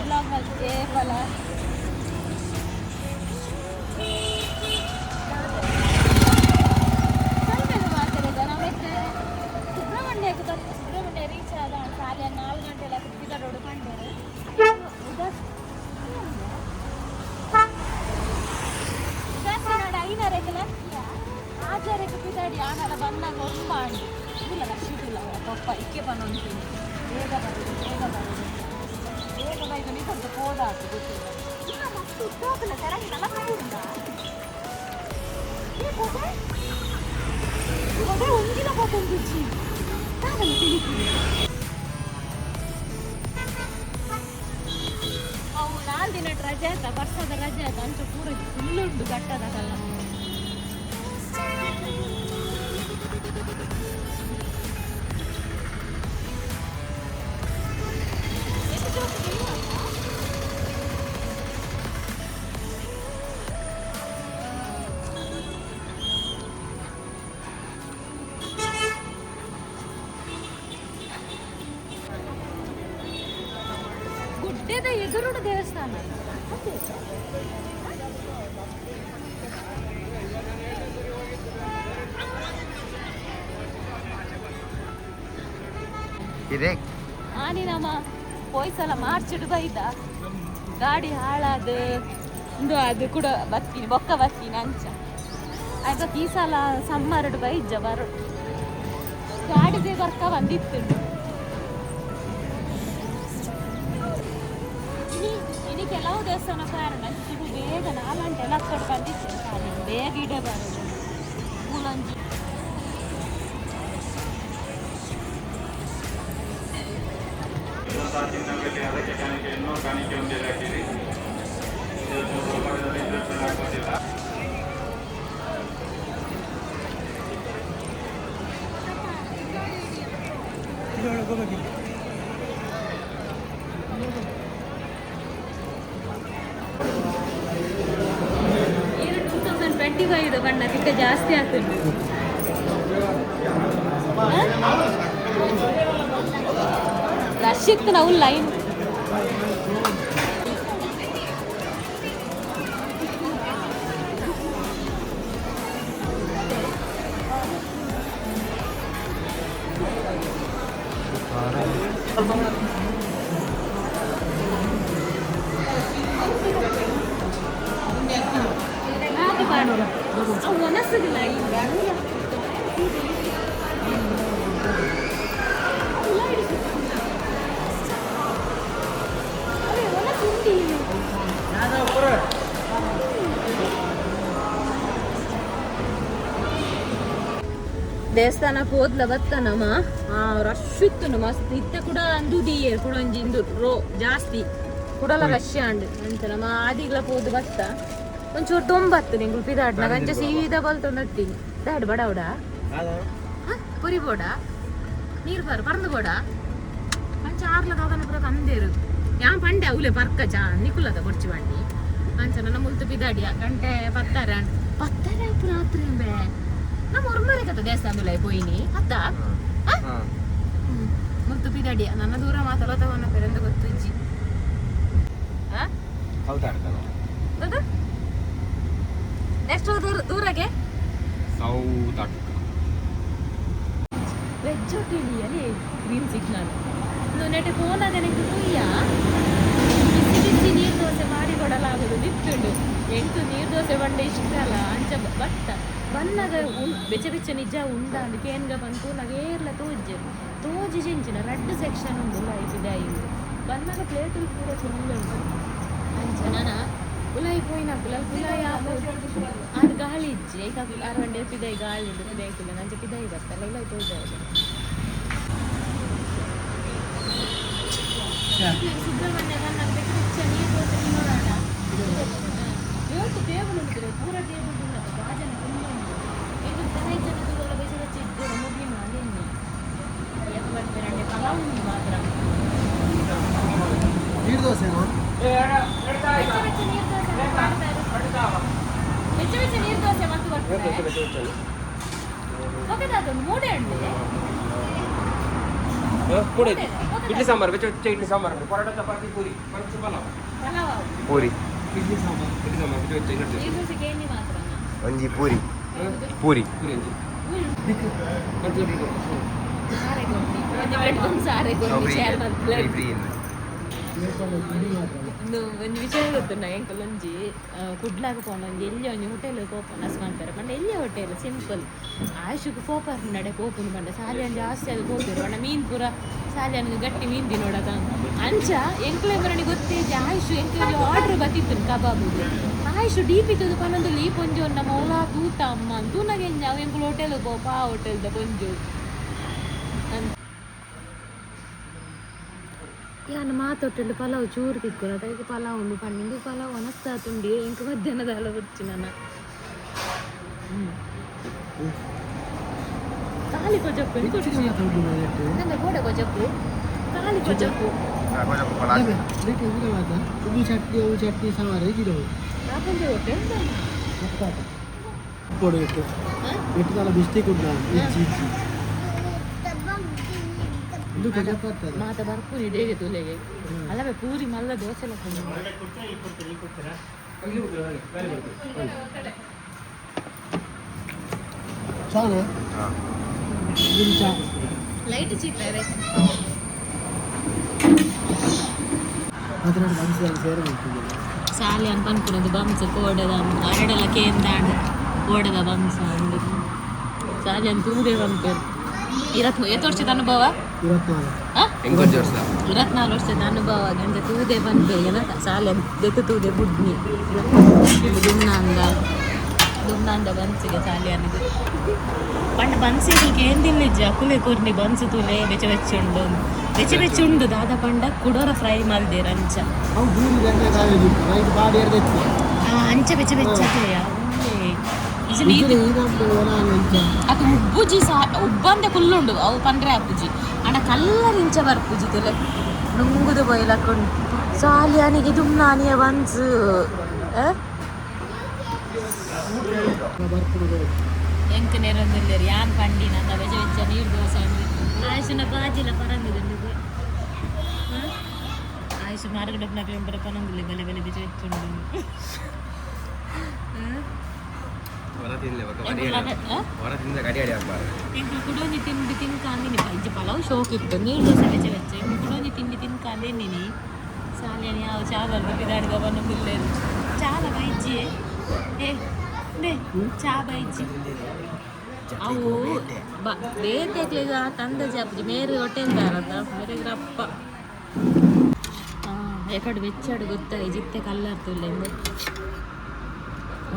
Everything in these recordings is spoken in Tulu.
ವ್ಲಾಗ್ ಮಲ್ತೆ ಫಲ. ಮಾತಾಡಿದ ಸುಬ್ರಹ್ಮಣ್ಯಕ್ಕೆ ಬರ್ ಸುಬ್ರಹ್ಮಣ್ಯ ರೀಚ್ ಆದ ಸಾಲೆ 4 ಗಂಟೆ ಎಲ್ಲ ರೋಡ್ ಕಂಡೇರು. ಉದಾಸ್ ಉದಾಸೀನ ಐನರೆಗೆ ಲಕ್ಕಿಯ ಆಜಾರೆಗೆ ಪಿದಾಡಿ ಆನಲ ಬಂದಾಗ ಒಮ್ಮ ಅಂಡು ಇಲ್ಲ ರಶ್ ಇಲ್ಲ. ಪಪ್ಪ ಇಕ್ಕೆ ಪನ್ನೊಂದು ಬೇಗ ಬರೋದು, ಬೇಗ ಬರೋದು, ಬೇಗ ಬೈದು ನಿಂತು ಹೋದಾತು ಗೊತ್ತಿಲ್ಲ. ಇಲ್ಲ ಮಸ್ತ್ ಉದ್ದಾಪಲ್ಲ ಕೆಳಗೆ ನಲಕ ಉಂಡ. ಏ ಕೊಡೆ ಕೊಡೆ ಒಂಜಿನ ಪತ್ತೊಂದುಜ್ಜಿ ದಾದನ ತಿಳಿತೀನಿ. ಅವು 4 ದಿನ ರಜೆ ಆತ, ವರ್ಷದ ರಜೆ ಆತ. ಅಂಚ ಪೂರ ಫುಲ್ ಉಂಟು ಕಟ್ಟದಲ್ಲ. ಗುಡ್ಡೆದ ಎದುರುಡು ದೇವಸ್ಥಾನ ಅದೇ. ಇದೆ. ಆನಿ ನಮ್ಮ ಪೋಯ್ಸಲ ಮಾರ್ಚಿಡು ಬೈದ ಗಾಡಿ ಹಾಳಾದ ಇಂದು ಅದು ಕೂಡ ಬತ್ತೀನಿ ಬೊಕ್ಕ ಬತ್ತೀನಿ ಅಂಚ ಆಯ್ತು. ಈ ಸಲ ಸಮ್ಮರ್ಡ್ ಬೈಜ ಬರು ಗಾಡಿದೆ ಬರ್ಕ ಬಂದಿತ್ತು. ಇನಿ ಇನಿ ಕೆಲವು ದೇವಸ್ಥಾನ ಕಾರಣ ಶುರು ಬೇಗ 4 ಗಂಟೆ ಎಲ್ಲ ಕಡೆ ಬಂದಿತ್ತು ಸಾಲಿ. ಬೇಗ ಇಡೆ ಬರೋದು ಮೂಲಂಜಿ. ಅದಕ್ಕೆ ಕಾಣಿಕೆಯನ್ನು ಕಾಣಿಕೆ ಉಂಡಿಯಲ್ಲಿ ಹಾಕಿರಿ. ಹಾಕೋದಿಲ್ಲ. ಈಗ 2025 ಬಣ್ಣ ತಿಕ್ಕ ಜಾಸ್ತಿ ಆಗ್ತದೆ. ರಶ್ ಇತ್ತು ನಾವು ಲೈನ್. ಅವು ಒಣಸುದಿಲ್ಲ ಈಗ. ಅದೇ ಒಣಸು ಉಂಡಿ. ದೇವಸ್ಥಾನಕ್ಕೆ ಹೋದ್ಲ ಬತ್ತನಮ್ಮ. ಆ ರಶ್ ಇತ್ತು ಮಸ್ತ್ ಇತ್ತ ಕೂಡ. ಅಂದು ದಿಯೇರ್ ಕೂಡ ಒಂಜಿ ಇಂದು ರೋ ಜಾಸ್ತಿ ಕುಡಲ ರಶ್ ಅಂಡ್ ಅಂಚ ನಮ್ಮ ಆದಿಗ್ಲ ಪೋದು ಬತ್ತ. ಒಂಚೂರು ತೊಂಬತ್ತು ನಿಂಗುಲ್ ಪಿದಾಡ್ನಾಗ ಅಂಚ ಸೀದಾ ಬಲ್ತೊಂದು ದಾಡ್ ಬಡವಡ ಪುರಿ ಬೋಡ ನೀರು ಬರ್ ಪರ್ದು ಬೋಡ ಅಂಚ ಆರ್ಲ ದಾದನ ಪೂರ ಕಂದೇರು. ಯಾನ್ ಪಂಡೆ ಅವಲೆ ಪರ್ಕ ಚಾ ನಿಕುಲದ ಬೊರ್ಚಿ ಬಂಡಿ. ಅಂಚ ನನ್ನ ಮುಲ್ತು ಪಿದಾಡಿಯ ಗಂಟೆ ಪತ್ತಾರೆ ಪತ್ತಾರೆ ಅಪ್ಪು ರಾತ್ರಿ ಎಂಬೆ. ನಮ್ಮ ಒರ್ಮರೆ ಕತ್ತ ದೇವಸ್ಥಾನದ ಪೋಯಿನಿ ಅತ್ತ ಮುಲ್ತು ಪಿದಾಡಿಯ. ನನ್ನ ದೂರ ಮಾತಲ್ಲ ತಗೊಂಡ ಪೆರೆಂದು ಗೊತ್ತು ಇಜ್ಜಿ. ಹೌದಾ? ನೆಕ್ಸ್ಟ್ ದೂರ ದೂರಗೆ. ಸೌತ್ ಅಕ್ಕ. ವೆಜ್ ಹೋಟೆಲ್ ಗ್ರೀನ್ ಸಿಗ್ನಲ್ ನೆಟೆ ಫೋನಾಗ ನಂಗೆ ಕುಯ್ಯ ಬಿಸಿ ಬಿಸಿ ನೀರು ದೋಸೆ ಮಾಡಿ ಕೊಡಲಾಗದು ನಿತ್ತುಂಡು. ಎಂಟು ನೀರು ದೋಸೆ ಬಂಡೆ ಇಷ್ಟ ಅಲ್ಲ. ಅಂಚ ಬತ್ತ ಬನ್ನಗ ಬೆಚ್ಚ ಬೆಚ್ಚ ನಿಜ ಉಂಡ ಅಂದ್ ಕೇನ್ಗ ಬಂತು ಏರ್ಲ ತೋಜ್ ತೋಜಿ ಜೆಂಚಿನ ರಡ್ಡು ಸೆಕ್ಷನ್ ಉಂಡು ಉಲಾಯಿ ಇಂದು ಬನ್ನಗ ಪ್ಲೇಟ್ ಪೂರ ಫುಲ್ ಉಂಟು. ಅಂಚ ನಾನ ಉಲಾಯಿ ಪೋಯಿನಕುಲ ಉಲಾಯಿ ಅದು ಗಾಳಿ ಇಜ್ಜಿ ಐಕ 6 ಗಂಟೆ ಪಿದೈ ಗಾಳಿ ಉಂಡು ಪಿದೈ ಕುಲ್ಲ ನಂಚ ಪಿದೈ ಬತ್ತಲ್ಲ ಉಲಾಯಿ ತೋಜ. ಸುಬ್ರಹ್ಮಣ್ಯ ನನ್ನ ಬೆಚ್ಚ ಬೆಚ್ಚ ನೀರು ದೋಸೆ ತಿನ್ನೋಣ. ಏಟು ಟೇಬಲ್ ಉಂಟು, ಪೂರ ಟೇಬಲ್ ಉಂಟು. ಬಾಜನ ತುಂಬ ಉಂಟು. ಇದು ಜನ ಜನ ದೂರ ಬೆಚ್ಚ ಬೆಚ್ಚ ಇದ್ದು ಮುಗಿ ಮಾಡಿ ಯಾಕೆ ಬರ್ತಾರೆ ಅಂದ್ರೆ ಪಲಾವ್ ಉಂಟು ಮಾತ್ರ. ನೀರು ದೋಸೆನಾ? ಬೆಚ್ಚ ಬೆಚ್ಚ ನೀರು ದೋಸೆ ಮಾಡ್ತಾರೆ. ಬೆಚ್ಚ ಬೆಚ್ಚ ನೀರು ದೋಸೆ ಮತ್ತು ಬರ್ತದೆ. ಓಕೆ, ಅದೊಂದು ಮೂಡೆ ಉಂಟು. ಇಡ್ಲಿ ಸಾಂಬಾರ್ ಬೆಚ್ಚ ಬೆಚ್ಚ ಇಡ್ಲಿ ಸಾಂಬಾರ್ ಉಂಟು. ಪರೋಟ, ಚಪಾತಿ, ಪೂರಿ, ಪಂಚ ಪಲಾವ್. ಪೂರಿ. ಇಡ್ಲಿ ಸಾಂಬಾರ್, ಇಡ್ಲಿ ಸಾಂಬಾರ್ ಬೆಚ್ಚ ಬೆಚ್ಚ ಇಡ್ಲಿ. ನೀರು ದೋಸೆ ಕೇಂಡಿ ಮಾತ್ರ. ಒಂಜಿ ಪೂರಿ ಪೂರಿ. ಪೂರಿ ಅಂಚಿ ಪಂಚ. ಸಾರೆ ಕೊಡ್ನಿ, ಒಂಜಿ ಪ್ಲೇಟ್ ಒಂದು ಸಾರೆ ಕೊಡ್ನಿ, ಶೇರ್ ಫ್ರೀ ಫ್ರೀ. ಒಂದು ಒಂದು ವಿಷಯ ಗೊತ್ತುಂಡ ಎಂಕಲ್? ಒಂಜಿ ಕುಡ್ಲಾಗ ಪೋಣ, ಒಂಜಿ ಎಲ್ಲಿ ಒಂಜಿ ಹೋಟೆಲ್ ಪೋಪುನ ಮಾಡ್ತಾರೆ ಪಂಡ, ಎಲ್ಲಿ ಹೋಟೆಲ್ ಸಿಂಪಲ್. ಆಯುಷಕ್ಕೆ ಪೋಪರ್ ನಡೆ ಪೋಪುನು ಪಂಡ ಸಾಲಿಯನ್ ಜಾಸ್ತಿ ಅದು ಪೋಪೆರು ಪಂಡ ಮೀನ್ ಪೂರ ಸಾಲಿಯನ್ಗೆ ಗಟ್ಟಿ ಮೀನ್ ತಿನ್ನೋಡದ ಅಂಚ. ಎಂಕ್ಲೆ ಬರಣಿ ಗೊತ್ತೇ ಆಯುಷ್ ಎಂಕ್ಲೆ ಆರ್ಡರ್ ಬತ್ತಿತ್ತು ಕಬಾಬುದು. ಆಯುಷ್ ಡೀಪ್ ಇತ್ತದು ಪನ್ನೊಂದು ಲೀ ಪೊಂಜು ನಮ್ಮ ಓಲಾ ತೂತ ಅಮ್ಮ ತೂನಾಗ ಎಂಜ ಅವು ಎಂಕುಲು ಹೋಟೆಲ್ ಪೋಪ, ಆ ಹೋಟೆಲ್ದ ಪೊಂಜು ಅಂತ. ಯಾನ್ ಮಾತೊಟ್ಟೆಲ್ ಪಲಾವ್ ಚೂರು ತಿಕ್ಕೊಲ ಅದಕ್ಕೆ ಪಲಾವ್ ಉಂಡು ಪಂಡು ಪಲಾವ್ ಅನಸ್ತಾ ತುಂಡಿ ಇಂಕ ಮಧ್ಯಾಹ್ನದ ಅಲ ಬುಡ್ಚಿ ನನ್ನ ಖಾಲಿ ಕೊಜಪ್ಪು ನನ್ನ ಗೋಡೆ ಕೊಜಪ್ಪು ಖಾಲಿ ಕೊಜಪ್ಪು. ಚಟ್ನಿ, ಅವು ಚಟ್ನಿ ಸಾಂಬಾರು ಗಿಡವು. ಆಪಂಜೆ ಹೋಟೆಲ್. ಪೊಡೆ ಇಟ್ಟು ಇಟ್ಟು ಬಿಸ್ಟಿಕ್ ಉಂಟು ಇಜ್ಜಿ ಇಜ್ಜಿ ಇದು ಕೊಜಪ್ಪ ಆಗ್ತದೆ. ಮಾತ ಬರ್ಪುನಿ ಡೇಗೆ ತುಲೆಗೆ ಅಲ್ಲವೇ ಪೂರಿ ಮಲ್ಲ ದೋಸೆ ಎಲ್ಲ. ಚಾನ ಇದು ಚಾ. Light cheap. ಅದರ ಮನಸ್ಸಲ್ಲಿ ಸೇರಿ ಮಾಡ್ತಿದ್ದೀನಿ. ಸಾಲಿ ಅಂತ ಅನ್ಕೊಳೋದು ಬಂಸ್ ಕೋಡದ ಅರಡೆಲ್ಲ ಕೇಂದಾಂಡ್ ಕೋಡದ ಬಂಸ್ ಅಂದು ಸಾಲಿ ಅಂತ ತೂದೆ ಬಂಪೇರು. 24 ವರ್ಷದ ಅನುಭವ. 24. ಆ? ಎಂಕೊಂಚ ವರ್ಷ. 24 ವರ್ಷದ ಅನುಭವ ಗಂಜ ತೂದೆ ಬಂಪೇರು ಸಾಲಿ ಅಂತ ದೆತ್ತು ತೂದೆ ಬುಡ್ನಿ ದುಮ್ನಾಂದ ದುಮ್ನಾಂದ ಬನ್ಸಿಗೆ ಸಾಲಿ ಅನ್ನಿದೆ ಪಂಡ ಬನ್ಸಿಗೆ ಕೇಂದಿಲ್ಲ ಅಕುಲೆ ಕೊರ್ನಿ ಬನ್ಸ್ ತೂಲೆ ಬೆಚ್ಚ ಬೆಚ್ಚ ಉಂಡು, ಬೆಚ್ಚ ಬೆಚ್ಚ ಉಂಡು ದಾದ ಪಂಡ ಕುಡೋರ ಫ್ರೈ ಮಲ್ದೇರ್ ಅಂಚ. ಅವು ಬೂರಿ ಗಂಟೆ ಕಾಯೋದು ರೈಟ್ ಬಾಡಿ ಎರ್ದೆತ್ತು. ಆ, ಅಂಚ ಬೆಚ್ಚ ಬೆಚ್ಚ. ಇದು ಈ ನಮ್ಮ ಒಣ ಅಂಚ. ಅದು ಉಬ್ಬುಜಿ ಸಾ ಉಬ್ಬಂದೆ ಕುಲ್ಲುಂಡು ಅವು ಪಂಡ್ರೆ ಆಪುಜಿ ಅಂಡ ಕಲ್ಲರ್ ಇಂಚ ಬರ್ಪುಜಿ ತುಲೆ ನುಂಗುದು ಬೈಲಕೊಂಡು ಸಾಲಿಯಾನಿಗೆ ದುಮ್ನಾನಿಯ ಬನ್ಸ್. ಬರ್ಪುಡು. ಎಂಕ್ ನೆರೊಂದುಲ್ಲೆರ್ ಯಾನ್ ಪಂಡಿ ನನ್ನ ಬೆಚ್ಚ ಬೆಚ್ಚ ನೀರು ದೋಸೆ ಅಂದ್. ಆಯುಷನ ಬಾಜಿಲ ಪರಂಗುದುಂಡು. ಆಯುಷ್ ಮಾರ್ಗಡಪ್ಪನ ಬರ ಪನೊಂದುಲ್ಲೆ ಬಲೆ ಬಲೆ ಬೆಚ್ಚ ಬೆಚ್ಚ ಉಂಡು. ಹೊರ ತಿನ್ಲೆ ಬೊಕ್ಕ. ಆ? ಹೊರ ತಿಂದ ಗಡಿ ಅಡಿ ಹಾಕ್ಬಾರ್ದು. ಎಂಕುಲು ಕುಡೊಂಜಿ ತಿಂಡಿ ತಿನ್ಕಾಂದಿನಿ ಇಜ್ಜಿ ಪಲಾವ್ ಶೋಕ್ ಇತ್ತು, ನೀರು ದೋಸೆ ಬೆಚ್ಚ ಬೆಚ್ಚ. ಎಂಕುಲು ಕುಡೊಂಜಿ ತಿಂಡಿ ತಿನ್ಕಾಂದಿನಿ ಸಾಲಿಯನ್ ಯಾವ ಚಾವಲ್ ಬಿದಾಡ್ಗ ಬನ್ನೊಂದುಲ್ಲೆರ್ ಚಾಲ ಬೈಜಿ ಏ ನೇ ಚಾ ಬೈಜಿ ಅವು ಬ ಬೇತೆ ತಂದ ಜಾಪುಜಿ ಮೇರೆ ಹೋಟೆಲ್ ದಾರತ ಮೇರೆ ಅಪ್ಪ ಎಕಡೆ ಬೆಚ್ಚಾಡು ಗೊತ್ತಾಯಿ ಜಿತ್ತೆ ಕಲ್ಲರ್ ತುಲ್ಲೆ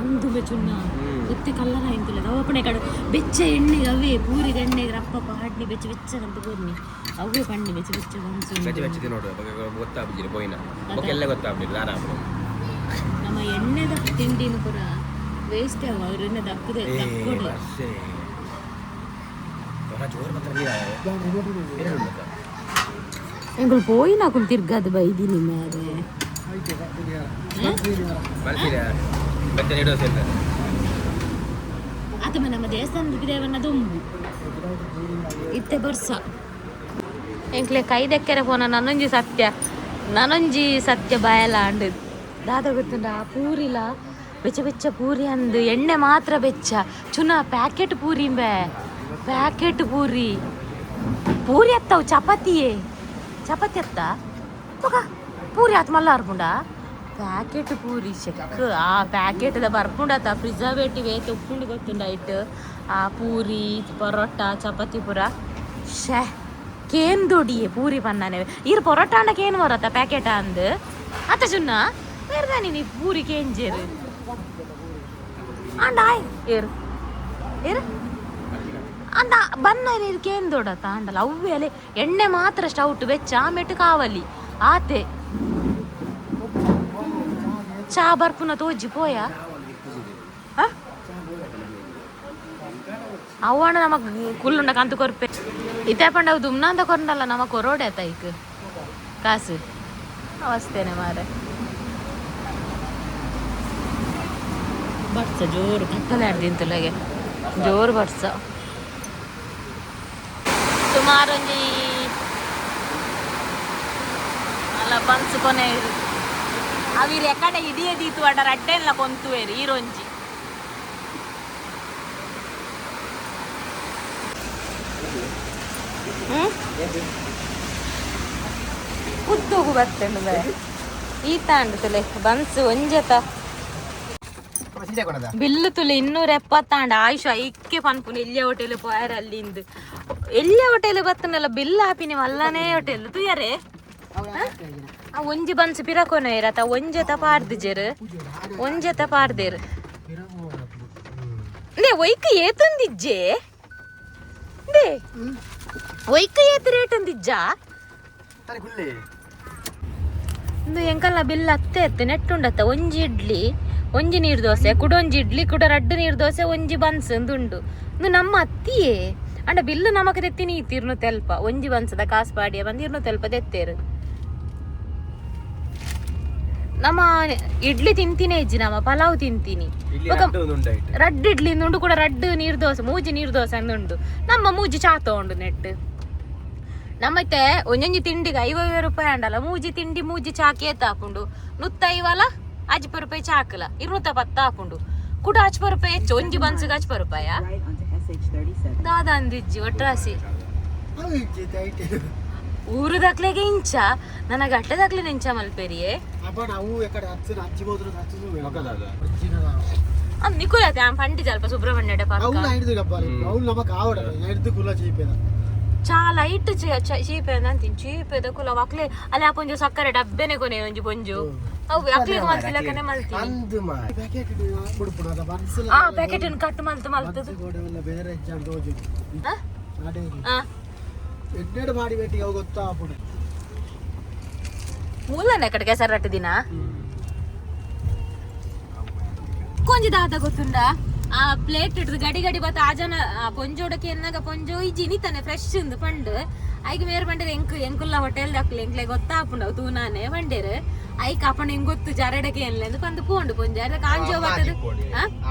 ಒಂದು ಬೆಚುನ್ನ ಗೊತ್ತೆ ಕಲ್ಲರ ಇಂತುಲ್ಲ ಅವಪಣೆ ಕಡೆ ಬೆಚ್ಚ ಎಣ್ಣೆಗೆ ಅವೇ ಪೂರಿಗೆ ಎಣ್ಣೆಗೆ ರಪ್ಪ ಪಾಡ್ನಿ ಬೆಚ್ಚ ಬೆಚ್ಚ ಅಂತ ಪೂರ್ಣಿ ಅವೇ ಪಣ್ಣಿ ಬೆಚ್ಚ ಬೆಚ್ಚ ಬೆಚ್ಚ ಬನ್ಸು. ಬೆಚ್ಚ ತಿನ್ನೋಡು ಬೊಕ್ಕ ಗೊತ್ತಾಗ್ಬಿಟ್ಟಿರಿ ಪೋಯಿನ ಬೊಕ್ಕ ಎಲ್ಲ ಗೊತ್ತಾಗ್ಬಿಟ್ಟಿಲ್ಲ ಆರಾಮ. ನಮ್ಮ ಎಣ್ಣೆದ ತಿಂಡಿನ ಪೂರ ವೇಸ್ಟ್ ಅವ ಅವ್ರ ಎಣ್ಣೆ ದಪ್ಪದೆ ದಕ್ಕೊಡು. ಜೋರು ಮಾತ್ರ ನೀರು. ಎಂಕುಲು ಪೋಯಿನ ಅಕುಲು ತಿರ್ಗದು ಬೈದಿನಿ ಮಾರೆ. ಬರ್ತೀರಾ ಬೆಚ್ಚ ನೀರು ದೋಸೆ ಇಲ್ಲ. ಆತಮ ನಮ್ಮ ದೇವಸ್ಥಾನದ ದೇವನ ದುಂಬು ಇತ್ತೆ ಬರ್ಸ ಎಂಕ್ಲೆ ಕೈ ದಕ್ಕೆರೆ ಪೋನ. ನನೊಂಜಿ ಸತ್ಯ ನನೊಂಜಿ ಸತ್ಯ ಬಾಯಲ ಅಂಡ್ ದಾದ ಗೊತ್ತುಂಡ? ಆ ಪೂರಿಲ ಬೆಚ್ಚ ಬೆಚ್ಚ ಪೂರಿ ಅಂದು ಎಣ್ಣೆ ಮಾತ್ರ ಬೆಚ್ಚ ಚುನ ಪ್ಯಾಕೆಟ್ ಪೂರಿ ಬೇ ಪ್ಯಾಕೆಟ್ ಪೂರಿ ಪೂರಿ ಅತ್ತವು ಚಪಾತಿಯೇ ಚಪಾತಿ ಅತ್ತ ಬೊಕ ಪೂರಿ ಆತ್ ಮಲ್ಲ ಅರ್ಪುಂಡ ಪ್ಯಾಕೆಟ್ ಪೂರಿ ಚೆಕ್ ಆ ಪ್ಯಾಕೆಟ್ the ಬರ್ಪುಂಡತ ಪ್ರಿಸರ್ವೇಟಿವ್ ಏತ್ ಉಪ್ಪುಂಡು ಗೊತ್ತುಂಡ ಇಟ್ಟು ಆ ಪೂರಿ ಪರೋಟ ಚಪಾತಿ ಪೂರ. ಶೇ ಕೇನ್ ದೊಡಿಯೆ ಪೂರಿ ಪನ್ನನೆ ಈರ್ ಪರೋಟ ಅಂಡ ಕೇನ್ ಬರತ್ತ ಪ್ಯಾಕೆಟ್ ಅಂದ್ ಅತ್ತ ಚುನ್ನ ಬೇರ್ದಾನಿ ನೀ ಪೂರಿ ಕೇಂಜೇರು ಅಂಡ ಆಯ್ ಏರು ಏರು ಅಂಡ ಬನ್ನ ನೀರು ಕೇನ್ ದೊಡತ ಅಂಡಲ ಅವ್ವೆ ಅಲೆ ಎಣ್ಣೆ ಮಾತ್ರ ಸ್ಟೌಟ್ ಬೆಚ್ಚ ಆಮೆಟ್ಟು ಕಾವಲಿ ಆತೆ ಚಾ ಬರ್ಪುನ ತೋಜಿ ಪೋಯ ಅವಣ್ಣ ನಮಗ್ ಕುಲ್ಲುಂಡ ಕಂತು ಕೊರ್ಪೆ ಇತ್ತೆ ಪಂಡ ಅವು ದುಮ್ನ ಅಂತ ಕೊರಂಡಲ್ಲ ನಮ ಕೊರೋಡೆ ಆತ ಐಕ್ ಕಾಸು ಅವಸ್ಥೆನೆ ಮಾರೆ. ಬರ್ಸ ಜೋರು ಕತ್ತಲೆ ಆಡ್ದಿಂತಲಗೆ ಜೋರು ಬರ್ಸ. ಸುಮಾರು ಒಂಜಿ ಬನ್ಸ್ ಕೊನೆ ಅವಿರ್ ಎಕಡೆ ಇಡಿಯ ದೀತು ಅಡ ರಡ್ಡೆಲ್ಲ ಕೊಂತುವೇರು ಈರೊಂಜಿ. ಉದ್ದೋಗು ಬರ್ತೇನೆ ಬೇ ಈತಾಂಡು ತುಲೆ ಬನ್ಸ್ ಒಂಜೆತ ಬಿಲ್ಲು ತುಲೆ 270 ಆಯುಷ ಐಕ್ಕೆ ಪನ್ಪುನ ಎಲ್ಲಿಯ ಹೋಟೆಲ್ ಪೋಯರ್ ಅಲ್ಲಿಂದು ಎಲ್ಲಿಯ ಹೋಟೆಲ್ ಬತ್ತನಲ್ಲ ಬಿಲ್ ಹಾಪಿನಿ ಮಲ್ಲನೇ ಹೋಟೆಲ್ ತುಯರೆ. ಆ ಒಂಜಿ ಬನ್ಸ್ ಪಿರಕೊನ ಇರತ ಒಂಜೆತ ಪಾಡ್ದಿಜೆರ್ ಒಂಜೆತ ಪಾಡ್ದೇರು ನೇ ಒಯ್ಕ್ ಏತಂದಿಜ್ಜೆ they ಒಯ್ಕ್ ಏತ್ ರೇಟ್ ಅಂದಿಜ್ಜಾ? ಇಂದು ಎಂಕಲ್ನ ಬಿಲ್ ಅತ್ತೆ ಅತ್ತೆ ನೆಟ್ಟುಂಡತ್ತ. ಒಂಜಿ ಇಡ್ಲಿ, ಒಂಜಿ ನೀರು ದೋಸೆ, ಕುಡ ಒಂಜಿ ಇಡ್ಲಿ, ಕುಡ ರಡ್ಡು ನೀರು ದೋಸೆ, ಒಂಜಿ ಬನ್ಸ್ ಉಂಡು. ಇಂದು ನಮ್ಮ ಅತ್ತಿಯೇ ಅಂಡ ಬಿಲ್ಲು ನಮಕ್ ತೆತ್ತೀನಿ ಇರ್ನು ತೆಲ್ಪ. ಒಂಜಿ ಬನ್ಸದ ಕಾಸು ಪಾಡಿಯ ಬಂದು ಇರ್ನು ತೆಲ್ಪ ತೆತ್ತೇರು. ನಮ್ಮ ಇಡ್ಲಿ ತಿಂತೀನಿ ಇಜ್ಜಿ, ನಮ್ಮ ಪಲಾವ್ ತಿಂತೀನಿ. ಇಲ್ಲಿ ಬೊಕ ರಡ್ಡು ಒಂದು ಉಂಡಾಯ್ತು. ರಡ್ಡು ಇಡ್ಲಿ ಉಂಡು, ಕೂಡ ರಡ್ಡು ನೀರು ದೋಸೆ, ಮೂಜಿ ನೀರು ದೋಸೆ ಅಂದುಂಡು. ನಮ್ಮ ಮೂಜಿ ಚಾ ತಗೊಂಡು ನೆಟ್ಟು ನಮ್ಮತ್ತೆ ಒಂಜೊಂಜಿ ತಿಂಡಿಗೆ 50 ರೂಪಾಯಿ ಅಂಡಲ್ಲ. ಮೂಜಿ ತಿಂಡಿ ಮೂಜಿ ಚಾಕ್ ಏತ್ ಹಾಪುಂಡು? ನೂತ್ತೈವಲ ಅಜ್ಪ ರೂಪಾಯಿ ಚಾಕಲ 210 ಹಾಪುಂಡು. ಕೂಡ ಅಜ್ಪ ರೂಪಾಯಿ ಹೆಚ್ಚು ಒಂಜಿ ಬನ್ಸಿಗೆ ಅಜ್ಪ ರೂಪಾಯ ದಾದ ಅಂದಿಜ್ಜಿ ಒಟ್ರಾಸಿ. ಊರು ದಾಕ್ಲೆಗೆ ಇಂಚ ನನ್ನ ಗಟ್ಟೆ ದಾಕ್ಲೆ ಇಂಚ ಮಲ್ಪೆರಿಯೇ. ಅಪ್ಪ ನಾವು ಎಕಡೆ ಹಚ್ಚು ಹಚ್ಚಿ ಹೋದ್ರು ಹಚ್ಚು. ಮೊಕದಾದ. ಅಂದ್ ನಿಕುಲತೆ ಆ ಪಂಡಿ ಅಲ್ಪ ಸುಬ್ರಹ್ಮಣ್ಯ అవును ಪಾರ್ಕ್. ಐದು ಗಬ್ಬಾರಿ అవును ನಮಕ್ ಆವಡ ಐದು ಕುಲ ಚೀಪೇದ. చాలా ಇಟ್ಟು ಚೀಪೆ ಅಂತೀನಿ. ಚೀಪೆದ ಕುಲ ಅಕ್ಲೆ ಅಲ್ಲಿ ಆ ಪೊಂಜು ಸಕ್ಕರೆ ಡಬ್ಬೆನೆ ಕೊನೆ ಒಂಜಿ ಪೊಂಜು ಅವು ಅಕ್ಲೆಗ್ ಮಲ್ತಿಲಕನೆ ಮಲ್ತೀನಿ. ಅಂದು ಮಾರ್. ಪ್ಯಾಕೆಟ್ ಬಿಡ್ಪುಡು ಅದ ಬನ್ಸ್. ಆ ಪ್ಯಾಕೆಟ್ ಕಟ್ ಮಲ್ತು ಮಲ್ತದು. ಗೋಡೆ ಬೇರೆ ಹೆಜ್ಜಾಂಡ್ ತೋಜು. ಆ? ಅದೇ. ಆ ಎಡ್ಡೆಡ್ ಮಾಡಿ ಬೇಟಿಗೆ ಅವು ಗೊತ್ತಾ ಆಪುಡು. ಮೂಲನ ಕಡೆ ಕೆಸರಟ್ಟು ದಿನ ಕೊಂಜಿ ದಾದ ಗೊತ್ತುಂಡ? ಆ ಪ್ಲೇಟ್ ಇಡ್ದು ಗಡಿ ಗಡಿ ಬತ್ತ ಆ ಜನ ಆ ಪೊಂಜೋಡಕ್ಕೆ ಎನ್ನಾಗ ಪೊಂಜೋ ಇಜ್ಜಿ ನಿತಾನೆ ಫ್ರೆಶ್ ಇಂದು ಪಂಡು ಐಕ್ ಮೇರ್ ಪಂಡೇರ್ ಎಂಕ್ ಎಂಕುಲ್ಲ ಹೋಟೆಲ್ ದಾಕ್ಲೆ ಎಂಕ್ಲೆ ಗೊತ್ತಾಪುಂಡು ಅವು ತೂನಾನೆ ಪಂಡೇರ್. ಐಕ್ ಅಪ್ಪಣ ಹೆಂಗ್ ಗೊತ್ತು ಜರಡಕ್ಕೆ ಎನ್ಲೆ ಪಂದು ಪೋಂಡು ಪೊಂಜ ಅದಕ್ಕೆ ಆಂಜೋ ಬತ್ತದ.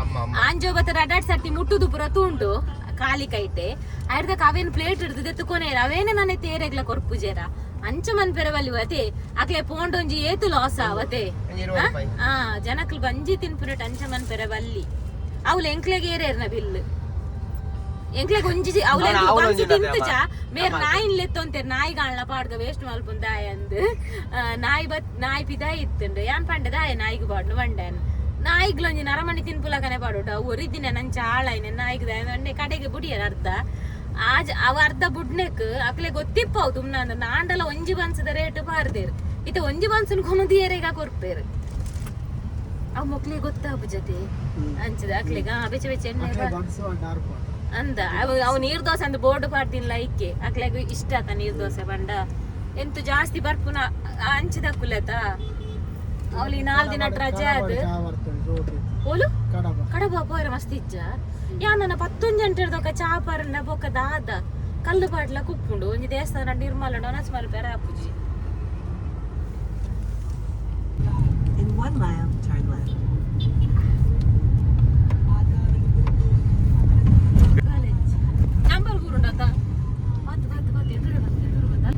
ಅಮ್ಮ ಅಮ್ಮ. ಆಂಜೋ ಬತ್ತದ ಅಡ್ಡಾಡ್ ಸರ್ತಿ ಮುಟ್ಟುದು ಪೂರ ತೂಂಡು ಖಾಲಿ ಕೈಟೆ ಐರ್ದಕ್ ಅವೇನು ಪ್ಲೇಟ್ ಹಿಡ್ದು ದೆತ್ತುಕೊನೇರ ಅವೇನೆ ನನ್ನೆ ತೇರೆಗ್ಲ ಕೊರ್ಪುಜೇರ ಅಂಚ ಮನ್ಪೆರ ಬಲ್ಲಿ ವತೆ ಅಕ್ಲೆ ಪೋಂಡೊಂಜಿ ಏತು ಲಾಸ್ ಆವತೆ. ಒಂಜಿ 20 ರೂಪಾಯಿ. ಆ ಜನಕ್ಲು ಬಂಜಿ ತಿನ್ಪುನೆಟ್ ಅಂಚ ಮನ್ಪೆರ ಬಲ್ಲಿ ಅವ್ಲು ಎಂಕ್ಲೆಗ್ ಏರೇರ್ನ ಬಿಲ್ ಎಂಕ್ಲೆಗ್ ಒಂಜಿ ಅವ್ಲು ಅವ್ನು ಎಂಕ್ಲು ಅವ್ನು ಬಂಜಿ ಒಂಜಿ ತಿಂತುಚ ಮೇರ್ ನಾಯಿನ್ ಲೆತ್ತೊಂತೇರ್ ನಾಯಿ ಕಾಣ್ಲ ಪಾಡ್ಗ ವೇಸ್ಟ್ ಮಲ್ಪುನ್ ದಾಯ ಅಂದ್. ಆ, ನಾಯಿ ಬತ್ ನಾಯಿ ಪಿದಾಯಿ ಇತ್ತುಂಡು ಯಾನ್ ಪಂಡೆ ದಾಯ ನಾಯಿಗ್ ಪಾಡ್ನು ಪಂಡೆನ್. ನಾಯಿಗ್ಲೊಂಜಿ ನರಮಣಿ ತಿನ್ಪುಲಕನೆ ಪಾಡುಟ ಒರಿದಿನ ನನ್ ಚಾಳಾಯ್ನೆ ನಾಯಿಗ್ ದಾಯ ಅಂಡೆ ಕಡೆಗೆ ಬುಡಿಯರ್ ಅರ್ಧ ಆಜ್ ಅವ ಅರ್ಧ ಬುಡ್ನೆಕ್ ಅಕ್ಲೆ ಗೊತ್ತಿಪ್ಪವು ತುಮ್ನ ಅಂದ್ ನಾಂಡಲ ಒಂಜಿ ಬನ್ಸದ ರೇಟ್ ಪಾರ್ದೇರ್ ಇತ್ತೆ ಒಂಜಿ ಬನ್ಸನ್ ಕೊನದು ಏರೆಗ ಕೊರ್ಪೇರು. ಅವ್ ಮಕ್ಳಿಗೆ ಗೊತ್ತಾಪು ಜೊತೆ ಅಂಚದ ಅಕ್ಲೆಗ ಬೆಚ್ಚ ಬೆಚ್ಚ ಎಣ್ಣೆ ಅಟ್ಲೆ ಬನ್ಸ್ ಅಂಡ್ ಆರ್ಪ. ಅಂದ ಅವ್ ಅವ್ ನೀರ್ ದೋಸೆ ಅಂದ್ ಬೋರ್ಡ್ ಪಾಡ್ದಿಲ್ಲ ಐಕೆ ಅಕ್ಲೆಗ್ ಇಷ್ಟ ಆತ ನೀರ್ ದೋಸೆ ಪಂಡ ಎಂತು ಜಾಸ್ತಿ ಬರ್ಪುನ ಅಂಚಿದ ಕುಲೆತ ಅವ್ಲಿ 4 ದಿನ ರಜೆ ಅದು. ಚಾ ಬರ್ತದೆ ಸೋಕೆ. ಓಲು. ಕಡಬ. ಕಡಬ ಪೋರ ಮಸ್ತ್ ಇಜ್ಜ ಯಾ ನನ್ನ ಪತ್ತೊಂಜಿ ಅಂಟಿರ್ದೊಕ ಚಾ ಪರಂಡ ಬೊಕ್ಕ ದಾದ ಕಲ್ಲು ಪಾಡ್ಲ ಕುಪ್ಪುಂಡು ಒಂಜಿ ದೇವಸ್ಥಾನ ನಿರ್ಮಲ ಡೊನಸ್ ಮಲ್ಪೆರ ಆಪುಜಿ. In 1 mile, turn left. Number ಊರುಂಡತ ಬತ್ ಬತ್ ಬತ್ ಎದುರು ಬತ್ ಎದುರು ಬತ್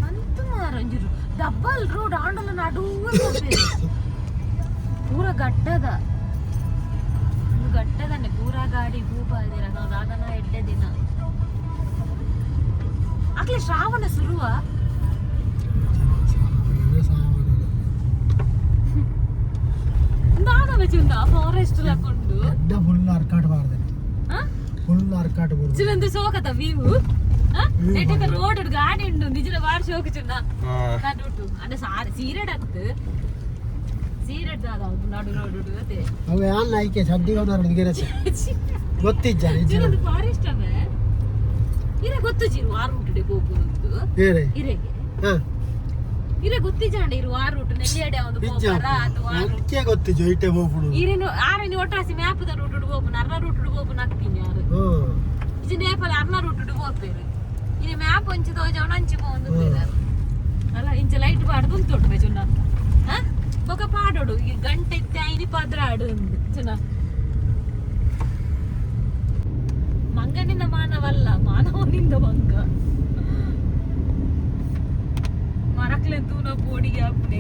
ಅಂತು ಮಾರಂಜಿರು ಡಬ್ಬಲ್ ರೋಡ್ ಆಂಡಲ ನಡುವೆ ಹೋಗ್ಬೇಕು. ಪೂರ ಗಟ್ಟದ ಒಂದು ಗಟ್ಟದನ್ನೆ ಪೂರ ಗಾಡಿ ಭೂಪಾಲ್ದಿರ ದಾದನ ಎಡ್ಡೆ ದಿನ ಆಗ್ಲೇ ಶ್ರಾವಣ ಶುರುವ. ದಾದನ ಚಿನ್ನ ಫಾರೆಸ್ಟ್ ಲಕೊಂಡು. ಅಡ್ಡ ಫುಲ್ ಅರ್ಕಾಟ್ ಬಾರ್ದೆ. ಆ? ಫುಲ್ ಅರ್ಕಾಟ್ ಬುಡು. ಚಿನ್ನಂದು ಸೋಕತ ವ್ಯೂ ನೆಟ್ಟಿದ ರೋಡ್ ಗಾಡಿ ಉಂಡು ನಿಜನ ಬಾರ್ ಶೋಕು ಚಿನ್ನ ನಡುಟು ಅಂಡ ಸಾರಿ ಸೀರೆಡ್ ಅತ್ತು ಸೀರೆಡ್ ದಾದ ನಡು ನಡು ಅದೇ. ಅವು ಯಾನ್ ಐಕೆ ಸಡ್ಡಿಗೆ ಹುಡುಗಿರತ್ತೆ ಗೊತ್ತಿಜ್ಜ ನಿಜ. ಚಿನ್ನಂದು ಫಾರೆಸ್ಟ್ ಅವೇ ಇರೆ ಗೊತ್ತು ಜಿರು ಆ ರೂಟ್ ಹೋಗುದು. ಏರೆ. ಇರೆಗೆ ಹಾ. ಇರೆ ಗೊತ್ತಿಜಾಂಡ ಇರು ಆ ರೂಟ್ ನೆಲ್ಲಿಯಡೆ ಒಂದು ಇಜ್ಜ. ಪೋಪರ ಅಥವಾ ಆ ರೂಟ್. ಅದಕ್ಕೆ ಗೊತ್ತಿಜ್ಜ ಇಟ್ಟೆ ಹೋಗ್ಬಿಡು. ಇರೇನು ಆರೇನು ಒಟ್ಟಾಸಿ ಮ್ಯಾಪದ ರೂಟ್ ಹೋಪುನ ಅರ್ನ ರೂಟ್ ಹೋಪುನ ಹತ್ತೀನಿ ಯಾರು. ಹ್ಮ್. ಇಜಿ ನೇಪಲ ಅರ್ನ ರೂಟ್ ಹೋಗ್ಬೇರು ಇನಿ ಮ್ಯಾಪ್ ಒಂಚಿ ತೋಜವನ ಅಂಚಿ ಪೋಂದು ಅಲ್ಲ ಇಂಚ ಲೈಟ್ ಪಾಡ್ದು ಉಂತೊಟ್ಟು ಬೇಚುನ ಬೊಕ ಪಾಡೋಡು ಈ ಗಂಟೆ ಇತ್ತೆ ಐನಿ ಪದ್ರಾಡು ಅಂದ್ ಚುನ. ಮಂಗನಿಂದ ಮಾನವಲ್ಲ, ಮಾನವನಿಂದ ಮಂಗ. ಮರಕ್ಲೆ ತೂನ ಬೋಡಿಗೆ ಆಪುನೆ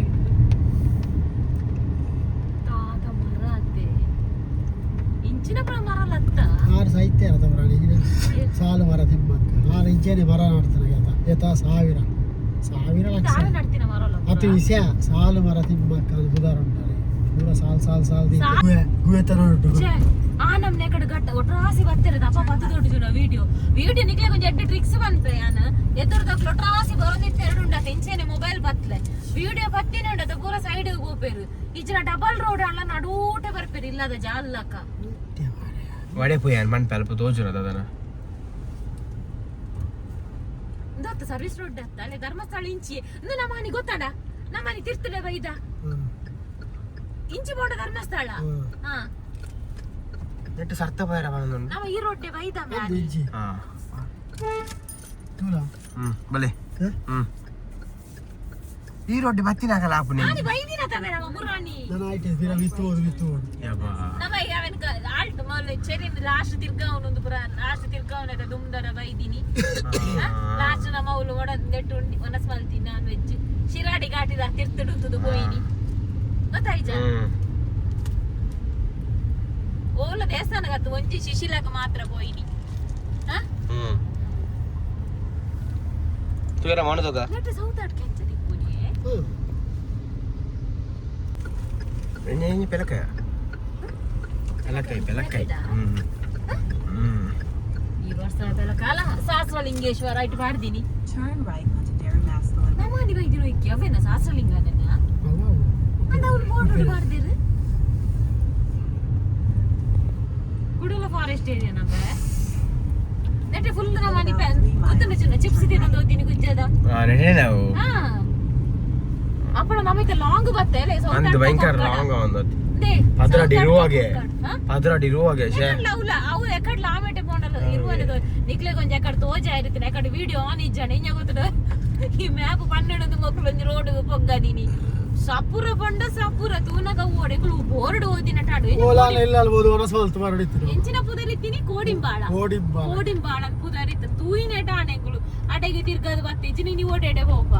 ತಾತ ಮರ ಅತ್ತೆ ಇಂಚಿನ ಪುರ ಮರ ಲತ್ತ. ಆರು ಸಾಹಿತ್ಯ ಇರತ್ತ ಈಗಿನ ಸಾಲು ಮರ ತಿಮ್ಮಕ್ಕ ಆರು ಇಂಚೇನೆ ಮರ ನಡ್ತಾನೆ ಯಥ ಯಥಾ ಸಾವಿರ ಸಾವಿರ ಲಕ್ಷ. ತಾವೇ ನಡ್ತಿನ ಮರ. ಅತಿ ವಿಷಯ ಸಾಲು ಮರ ತಿಮ್ಮಕ್ಕ ಅದು ಬುಧಾರ ಉಂಟಾರೆ ಪೂರ ಸಾಲು ಸಾಲು ಸಾಲು ಗುಹೆ ಗುಹೆ ತರ ಉಂಟು. ಛೇ, ಆ ನಮ್ನೆ ಕಡೆ ಗಟ್ಟ ಒಟ್ರಾಸಿ ಬತ್ತಿರದ ಅಪ್ಪ ಪತ್ತು ದೊಡ್ಡ ಜನ ವಿಡಿಯೋ ವಿಡಿಯೋ ನಿಕ್ಲೆ ಒಂಜಿ ಎಡ್ಡೆ ಟ್ರಿಕ್ಸ್ ಬಂತೆ ಯಾನ್ ಎದುರುದಕ್ಲು ಒಟ್ರಾಸಿ ಬರೋದಿತ್ತು ಎರಡು ಉಂಡಾತ ಇಂಚೆನೆ ಮೊಬೈಲ್ ಬತ್ಲೆ ವಿಡಿಯೋ ಬತ್ತಿನ ಉಂಡತ ಪೂರ ಸೈಡ್ ಹೋಪೇರು ಇಜ್ರ ಡಬಲ್ ರೋಡ್ ಅಲ್ಲ ನಡೂಟೆ ಬರ್ಪೇರು ಇಲ್ಲದ ಜಾಲಕ್ಕ. ವಡೆ ಪೋಯಾನ್ ಮಣ್ ಪಲ್ಪ ತೋಜುನ ದಾದನ. ದೊತ್ತ ಸರ್ವಿಸ್ ರೋಡ್ ಅತ್ತ ಅಲ್ಲೇ ಧರ್ಮಸ್ಥಳ ಇಂಚಿ ಇಂದು ನಮ್ಮನಿ ಗೊತ್ತಾಡ ನಮ್ಮನಿ ತಿರ್ತಡೆ ಬೈದ ಇಂಚಿ ಬೋಡ ಧರ್ಮಸ್ಥಳ. ಹಾ. ನೆಟ್ಟು ಸರ್ತ ಪೋಯರ ಬಂದುಂಡು. ನಮ್ಮ ಈ ರೋಡ್ಡೆ ಬೈದ ಒಂದು ಇಂಚಿ. ಹಾ. ತೂಲ. ಹ್ಮ್ ಬಲೆ. ಹ? ಹ್ಮ್ ಈ ರೊಡ್ಡಿ ಬತ್ತಿನಾಕಲ ಆಪುನೆ. ನಾನಿ ಬೈದಿನ ತವೆ ನಮ್ಮ ಮುರಾಣಿ. ನಾನು ಆಯ್ತು ಬಿರ ಬಿತ್ತು ಹೋದು ಬಿತ್ತು ಹೋದು. ಯಬ್ಬಾ. ನಮ್ಮ ಅವನ್ ಆಲ್ಟ್ ಮೊದಲು ಚೆರಿನ್ ಲಾಸ್ಟ್ ತಿರ್ಗಾವನೊಂದು ಪುರ ಲಾಸ್ಟ್ ತಿರ್ಗಾವನ ದುಮ್ದರ ಬೈದಿನಿ. ಲಾಸ್ಟ್ ನಮ್ಮ ಅವ್ಲು ಒಡ ನೆಟ್ಟು ಉಂಡಿ ಒನಸ್ ಮಲ್ತಿ ನಾನ್ ವೆಜ್ ಶಿರಾಡಿ ಘಾಟಿದ ತಿರ್ತುಡುತ್ತದು ಪೋಯಿನಿ ಗೊತ್ತಾಯ್ತ. ಹ್ಮ್. ಓಲ ದೇವಸ್ಥಾನಗತ್ತು ಒಂಜಿ ಶಿಶಿಲಕ ಮಾತ್ರ ಪೋಯಿನಿ. ಹಾ. ಹ್ಮ್ ತುಯರ ಮಾಡೋದಗ. ನೆಟ್ಟು ಸೌತ್ ಆಟ್ ಕೆಂಚ ತಿಪ್ಪುನಿ. ಹ್ಮ್. ಎಣ್ಣೆ ಎಣ್ಣೆ ಪೆಲಕಾಯ ಪೆಲಕಾಯಿ ಪೆಲಕಾಯಿ. ಹ್ಮ್ ಹ್ಮ್. ಈ ವರ್ಷ ಕಾಲ ಸಹಸ್ರಲಿಂಗೇಶ್ವರ ಇಟ್ಟು ಮಾಡ್ದೀನಿ. Turn right onto Dharmasthala. ನಮ್ಮನಿ ಬೈದಿರೋ ಇಕ್ಕಿ ಅವೇನ ಸಹಸ್ರಲಿಂಗನೆನ. ಅವ ಅವು. ಅಂತ ಅವ್ರು ಬೋರ್ಡ್ ಮಾಡ್ದಿರು ಕುಡಲ ಫಾರೆಸ್ಟ್ ಏರಿಯಾ ನಮ್ಮ ನೆಟ್ಟೆ ಫುಲ್ ನಮ್ಮ ಗೊತ್ತುಂಡು ಚಿನ್ನ ಚಿಪ್ಸ್ ತಿನ್ನೋದು ಓದಿನಿ ಗುಜ್ಜದ. ಆ ನೆನೆ ನಾವು. ಹಾ ಅಪ್ಪಣ ನಮಗೆ ಲಾಂಗ್ ಬತ್ತೆ ಅಲ್ಲೇ. ಅಂದ್ ಭಯಂಕರ ಲಾಂಗ್ ಒಂದು ಪದ್ರಾಡ್ ಇರುವಾಗೆ ಪದ್ರಾಡ್ ಇರುವಾಗೆ ಶೇ. ಅವ್ಲ ಅವು ಎಕಡ್ ಲಾಮೆಟೆ ಪೋಂಡಲ ಇರುವನದು ನಿಕ್ಲೆಗ್ ಒಂಜಿ ಎಕಡ್ ತೋಜ ಇರುತ್ತಿನ ಎಕಡ್ ವಿಡಿಯೋ ಆನ್ ಇಜ್ಜಾಣ ಇಂಜ ಗೊತ್ತುಂಡು ಈ ಮ್ಯಾಪ್ ಪನ್ನೆರಡು ಮಕ್ಕಳು ಒಂಜಿ ರೋಡ್ ಪೊಗ್ಗದಿನಿ ಸಪುರ ಪಂಡ ಸಪುರ ತೂನಗ ಓಡೆ ಬೋರ್ಡ್ ಓದಿನ ಟಾಡು. ಓಲಾಲ ಇಲ್ಲ ಅಲ್ಬೋದು ಒನಸ್ ಮಲ್ತು ಮಾಡಿತ್ತು. ಎಂಚಿನ ಪುದರಿತ್ತೀನಿ ಕೋಡಿಂಬಾಳ. ಓಡಿಬ್ಬ. ಕೋಡಿಂಬಾಳ ಪುದರಿತ್ತು ತೂಯಿನ ಟಾಣೆಗಳು ಅಡೆಗೆ ತಿರ್ಗದು ಬತ್ತೆ ಇಜ್ಜಿ ನೀ ಓಡೇಡೆ ಹೋಪ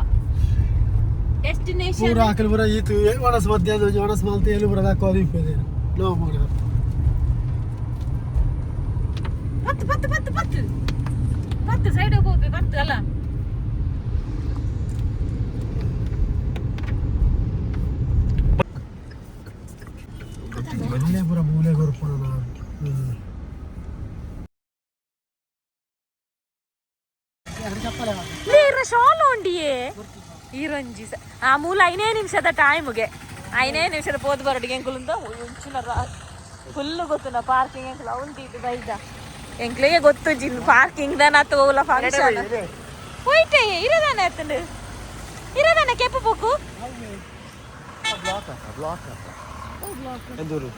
ಡೆಸ್ಟಿನೇಷನ್. ಪೂರ ಆಕಲ್ ಪೂರ ಈತು ಒಣಸ್ ಮಧ್ಯ ಒಣಸ್ ಮಲ್ತು ಎಲ್ಲಿ ಪೂರ ದಾಕೋದು ಇಪ್ಪದೆ ನೋವು ಮಗನ. ಪತ್ತು ಪತ್ತು ಪತ್ತು ಪತ್ತು ಪತ್ತು ಸೈಡ್ ಹೋಗ್ಬೇಕು ಪತ್ತು ಅಲ್ಲ. ಅಲ್ಲೇ ಪೂರ ಮೂಲೆ ಕೊರ್ಪುಣ ನಾವು. ಹ್ಮ್. ನೇರ ಶಾಲ್ ಉಂಡಿಯೇ ಈ ರಂಜಿ ಆ ಮೂಲ ಐನೇ ನಿಮಿಷದ ಟೈಮ್ಗೆ ಐನೇ ನಿಮಿಷದ ಪೋದು ಬರಡಿಗೆ ಎಂಕುಲುಂದ ಒಂಚಿನ ಫುಲ್ ಗೊತ್ತುನ ಪಾರ್ಕಿಂಗ್ ಎಂಕುಲ ಉಂದಿದ್ದು ಬೈದ ಎಂಕ್ಲೆಗೆ ಗೊತ್ತು ಜಿನ್ ಪಾರ್ಕಿಂಗ್ ದಾನ ತೋಲ ಫಂಕ್ಷನ್ ಹೋಯ್ತೆ ಇರದಾನೆ ಅತ್ತಂಡು ಇರದಾನೆ ಕೆಪ್ಪು ಪೊಕ್ಕು. ಎಂದೂರು.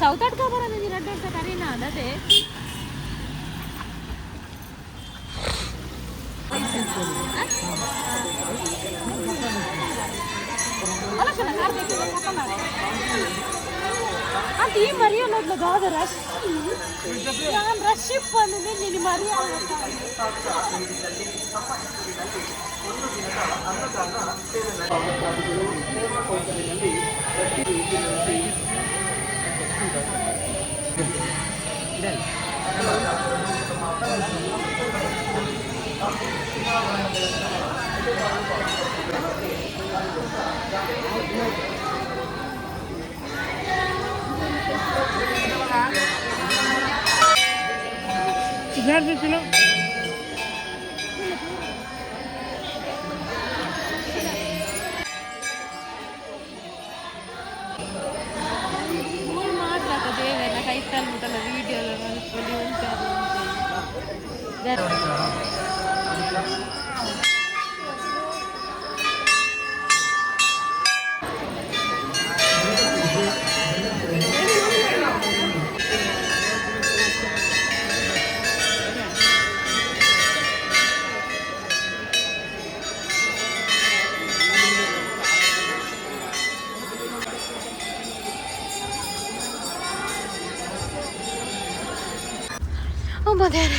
ಸೌತ್ ಅಡ್ಕ ಬರೋದು ರಡ್ಡು ವರ್ಷ ಕರೀನಾ ಅದೇ. ಅಂತ ಈ ಮರಿಯೋನೋದ್ಲ ದಾದ ರಶ್ ನಾನು ರಶ್ ಇಪ್ಪಂದು ನಿನ್ನ ಮರಿಯ. ಮೂರು ಮಾತ್ರ ದೇವೆಲ್ಲ ಕೈತಲ್ ಮುಟ್ಟಲ್ಲ ವಿಡಿಯೋ ಎಲ್ಲ ಮಲ್ಪೊಲಿ ಉಂಟಾರು. ಅಮ್ಮದೇರೆ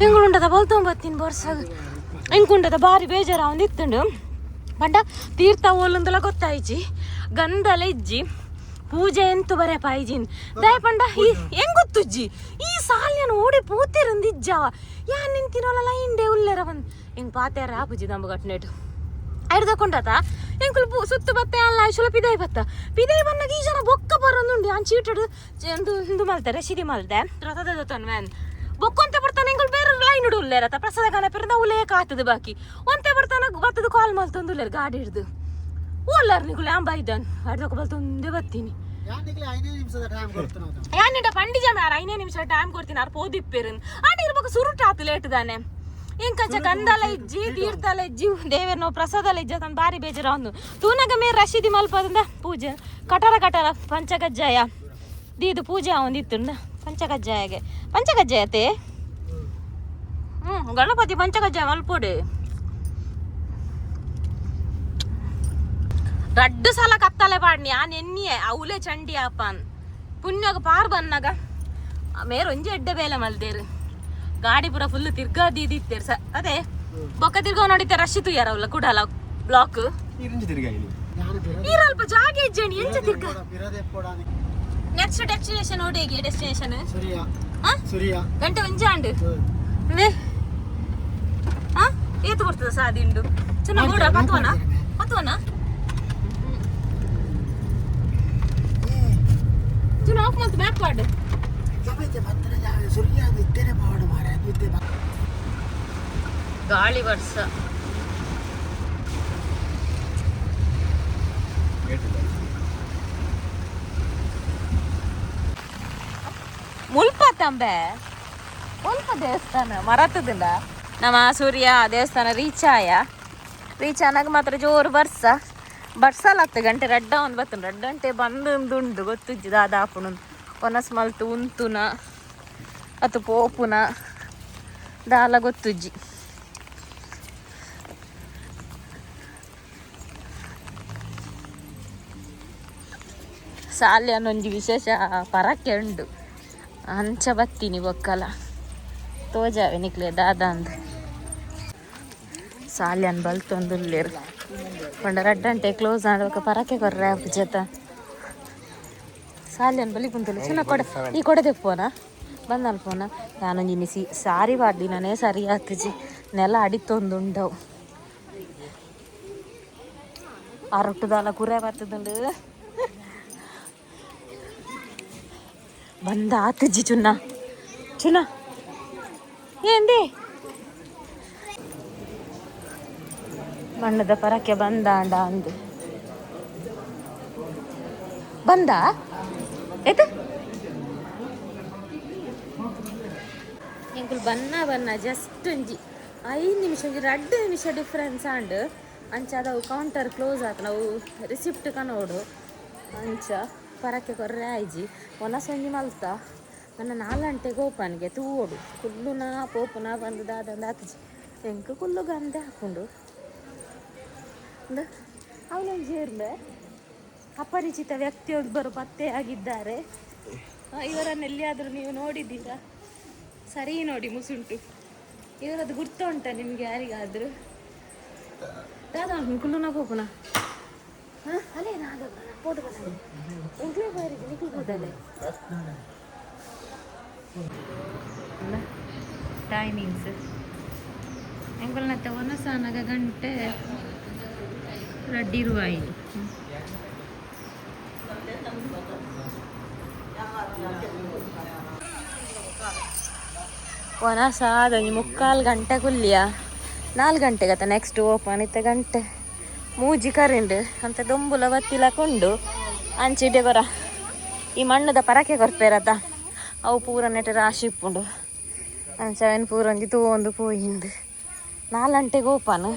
ಎಂಗುಂಡದ ಬಲ್ತೊಂಬತ್ತೀನಿ ಬರ್ಸಾಗ ಎಂಕುಂಡದ ಬಾರಿ ಬೇಜಾರ ಇತ್ತುಂಡು ಪಂಡ ತೀರ್ಥ ಓಲುಂದಲ ಗೊತ್ತಾಯ್ಜಿ ಗಂಧಲ ಇಜ್ಜಿ ಪೂಜೆ ಎಂತು ಬರೆ ಪಾಯ್ಜಿನ್ ದಾಯ ಪಂಡ ಈ ಹೆಂಗ್ ಗೊತ್ತುಜ್ಜಿ ಈ ಸಾಲ್ಯನ ಓಡಿ ಪೂತಿರಂದಿಜ್ಜಾವ ಯಾ ನಿಂತಿನೋಲ ಲೈನ್ ಉಲ್ಲೆರ ಬಂದ್ ಹಿಂಗ್ ಪಾತ್ಯಾರ ಆಪುಜಿ ದಂಬ ಗಟ್ನೇಟು ಐಡ್ದಕೊಂಡಾತ ಎಂಕುಲು ಪೂ ಸುತ್ತು ಬತ್ತೆ ಅಲ್ಲ ಐಶುಲ ಪಿದಾಯಿ ಬತ್ತ ಪಿದಾಯಿ ಬನ್ನಾಗ ಈ ಜನ ಬೊಕ್ಕ ಬರೋದುಂಡು ಆನ್ ಚೀಟಡು ಎಂದು ಇಂದು ಮಲ್ತೆ ರಶೀದಿ ಮಲ್ತೆ ರಥದ ತನ್ವೇನ್ ಬೊಕ್ಕೊಂತೆ ಬರ್ತಾನೆ ಎಂಕುಲು ಬೇರೆ ಲೈನ್ ಉಲ್ಲೇರತ ಪ್ರಸಾದ ಗಣಪರಿಂದ ಉಲೇ ಕಾತದ ಬಾಕಿ ಒಂತೆ ಬರ್ತಾನ ಬತ್ತದ ಕಾಲ್ ಮಲ್ತೊಂದು ಉಲ್ಲೇರು ಗಾಡಿ ಹಿಡ್ದು ಓಲ್ಲಾರ್ ನಿಕುಲು ಆಂಬ ಇದ್ದಾನ್ ಅಡ್ದೊಕ್ಕ ಬಲ್ತೊಂದೇ ಬತ್ತೀನಿ ಯಾನಿಡ ಪಂಡಿಜ ಮಾರ ಐನೇ ನಿಮಿಷ ಟೈಮ್ ಕೊಡ್ತೀನಿ ಆರ್ ಪೋದಿಪ್ಪೇರು ಆಂಡ ಇರ್ಬೇಕು ಸುರುಟಾತು ಲೇಟ್ ದಾನೆ ಇಂಕಂಚ ಗಂಧಲ ಇಜ್ಜಿ ತೀರ್ಥಲ ಇಜ್ಜಿ ದೇವೇರ್ನೋ ಪ್ರಸಾದಲ ಇಜ್ಜಿ ತನ್ನ ಬಾರಿ ಬೇಜಾರ ಒಂದು ತೂನಗ ಮೇರ್ ರಶೀದಿ ಮಲ್ಪದಿಂದ ಪೂಜೆ ಕಟರ ಕಟರ ಪಂಚಕಜ್ಜಾಯ ದೀದು ಪೂಜೆ ಒಂದಿತ್ತುಂಡ ಪಂಚಕಜ್ಜಾಯಗೆ ಪಂಚಕಜ್ಜಾಯತೆ ಗಣಪತಿ ಪಂಚಕಜ್ಜಾಯ ಮಲ್ಪೋಡೆ ರಡ್ಡು ಸಲ ಕತ್ತಲೆ ಪಾಡ್ನಿ ಆ ನೆನ್ನಿಯೆ ಅವಲೇ ಚಂಡಿ ಆಪಾನ್ ಪುಣ್ಯಗ ಪಾರ್ ಬನ್ನಾಗ ಮೇರ್ ಒಂಜಿ ಎಡ್ಡೆ ಬೇಲೆ ಮಲ್ದೇರು ಗಾಡಿ ಪೂರ ಫುಲ್ ತಿರ್ಗಾ ದೀದಿತ್ತೇರು ಸ ಅದೇ ಬೊಕ್ಕ ತಿರ್ಗಾ ನೋಡಿತ್ತೆ ರಶ್ ತುಯ್ಯಾರ ಅವಲ್ಲ ಕುಡಲ ಬ್ಲಾಕ್ ಈರಲ್ಪ ಜಾಗೆ ಇಜ್ಜಣಿ ಎಂಚ ತಿರ್ಗಾ ನೆಕ್ಸ್ಟ್ ಡೆಸ್ಟಿನೇಷನ್ ಓಡೇಗೆ ಡೆಸ್ಟಿನೇಷನ್ ಗಂಟೆ ಒಂಜಾಂಡು ಹಾ ಏತು ಬರ್ತದ ಸಾದಿಂಡು ಚೆನ್ನಾಗಿ ನೋಡ ಪತ್ವನ ಪತ್ವನ ಚುನ ಆಫ್ ಮಲ್ತು ಬ್ಯಾಕ್ ಪಾಡ್ ಗಾಳಿ ವರ್ಷ ಮುಲ್ಪ ತಂಬೆ ಮುಲ್ಪ ದೇವಸ್ಥಾನ ಮರತದಿಂದ ನಮ್ಮ ಸೂರ್ಯ ದೇವಸ್ಥಾನ ರೀಚ್ ಆಯ ರೀಚ್ ಆನಾಗ ಮಾತ್ರ ಜೋರು ಬರ್ಸ ಬರ್ಸಲತ್ತು ಗಂಟೆ ರಡ್ಡ ಒಂದು ಬತ್ತುಂಡು ರಡ್ಡ ಗಂಟೆ ಬಂದು ಉಂಡು ಗೊತ್ತುಜ್ಜಿ ದಾದಾಪುನು ಒನಸ್ ಮಲ್ತು ಉಂತುನ ಅತು ಪೋಪುನ ದಾಲ ಗೊತ್ತುಜ್ಜಿ ಸಾಲ್ಯನೊಂಜಿ ವಿಶೇಷ ಪರಕ್ಕೆ ಉಂಡು ಅಂಚ ಬತ್ತೀನಿ ಬೊಕ್ಕಲ ತೋಜಾವೆ ನಿಕ್ಲೆ ದಾದ ಅಂದ್ ಸಾಲ್ಯನ್ ಬಲ್ತೊಂದುಲ್ಲೇರು ಪಂಡ ರಡ್ಡಂಟೆ ಕ್ಲೋಸ್ ಆಡ್ಬೇಕ ಪರಕ್ಕೆ ಕೊರ್ರೆ ಜೊತೆ ಸಾಲ್ಯನ್ ಬಲಿ ಪುಂತಲು ಚಿನ್ನ ಕೊಡೆ ಈ ಕೊಡೆ ತೆಪ್ಪೋನ ಬಂದಲ್ ಫೋನ ನಾನೊಂಜಿ ಸಿ ಸಾರಿ ಪಾಡ್ದಿ ನಾನೇ ಸರಿ ಆತುಜಿ ನೆಲ ಅಡಿತೊಂದುಂಡವು ಅರೊಟ್ಟುದಾಲ ಕುರೆ ಬರ್ತದುಂಡು ಬಂದ ಆತುಜಿ ಚುನ್ನ ಚುನ್ನ ఏంది ಮಣ್ಣದ ಪರಕ್ಕೆ ಬಂದಾಂಡ ಅಂದು ಬಂದ ಏತ ಎಂಕುಲು ಬನ್ನ ಬನ್ನ ಜಸ್ಟ್ ಒಂಜಿ 5 ನಿಮಿಷ ಒಂಜಿ 2 ನಿಮಿಷ ಡಿಫ್ರೆನ್ಸ್ ಆಂಡ್ ಅಂಚ ಅದವು ಕೌಂಟರ್ ಕ್ಲೋಸ್ ಆತ ನಾವು ರಿಸಿಪ್ಟ್ ಕನೋಡು ಅಂಚ ಪರಕ್ಕೆ ಕೊರ್ರೆ ಆಯ್ಜಿ ಒನಸೊಂಜಿ ಮಲ್ತ ನನ್ನ ನಾಲಂಟೆ ಗೋಪನ್ಗೆ ತೂವೋಡು ಕುಲ್ಲುನ ಪೋಪುನ ಬಂದು ದಾದಂದು ಆತುಜಿ ಎಂಕ್ ಕುಲ್ಲು ಗಂದೆ ಹಾಕೊಂಡು ಅವನೊಂದು ಜೇರ್ಲೆ ಅಪರಿಚಿತ ವ್ಯಕ್ತಿಯೊಬ್ಬರು ಪತ್ತೆಯಾಗಿದ್ದಾರೆ. ಇವರನ್ನು ಎಲ್ಲಿಯಾದರೂ ನೀವು ನೋಡಿದ್ದೀರಾ? ಸರಿ ನೋಡಿ ಮುಸುಂಟು ಇವರದ್ದು ಗುರ್ತ ಉಂಟಾ ನಿಮಗೆ ಯಾರಿಗಾದರೂ? ದಾದ ಕುಲ್ಲುನ ಪೋಪುನ ಅಲ್ಲೇ ಪೋದು ಎಂಕ್ಲೇ ಬಾರಿಗೆ ನಿಕ್ಲು ಹೋದಲೆ ಟೈಮಿಂಗ್ಸ್ ಎಂಕಲ್ನತ್ತೆ ಒನಸಾನಗ ಗಂಟೆ ರಡ್ಡಿರುವಾಯಿ ಒನಸಾದ ಒಂಜಿ ಮುಕ್ಕಾಲು ಗಂಟೆ ಕುಲ್ಲಿಯ 4 ಗಂಟೆಗತ್ತ ನೆಕ್ಸ್ಟ್ ಓಪನ್ ಇತ್ತ ಗಂಟೆ ಮೂಜಿ ಕರಿಂಡು ಅಂತ ದೊಂಬುಲ ಬತ್ತಿಲ ಕೊಂಡು ಅಂಚಿಡೆ ಕೊರ ಈ ಮಣ್ಣದ ಪರಕೆ ಕೊರ್ಪೇರತ ಅವು ಪೂರ ನೆಟ ರಾಶಿ ಇಪ್ಪುಂಡು ಅಂಚ ಅವೆನ್ ಪೂರ ಒಂಜಿ ತೂವೊಂದು ಪೋಯಿಂದು 4 ಗಂಟೆಗೆ ಓಪನ್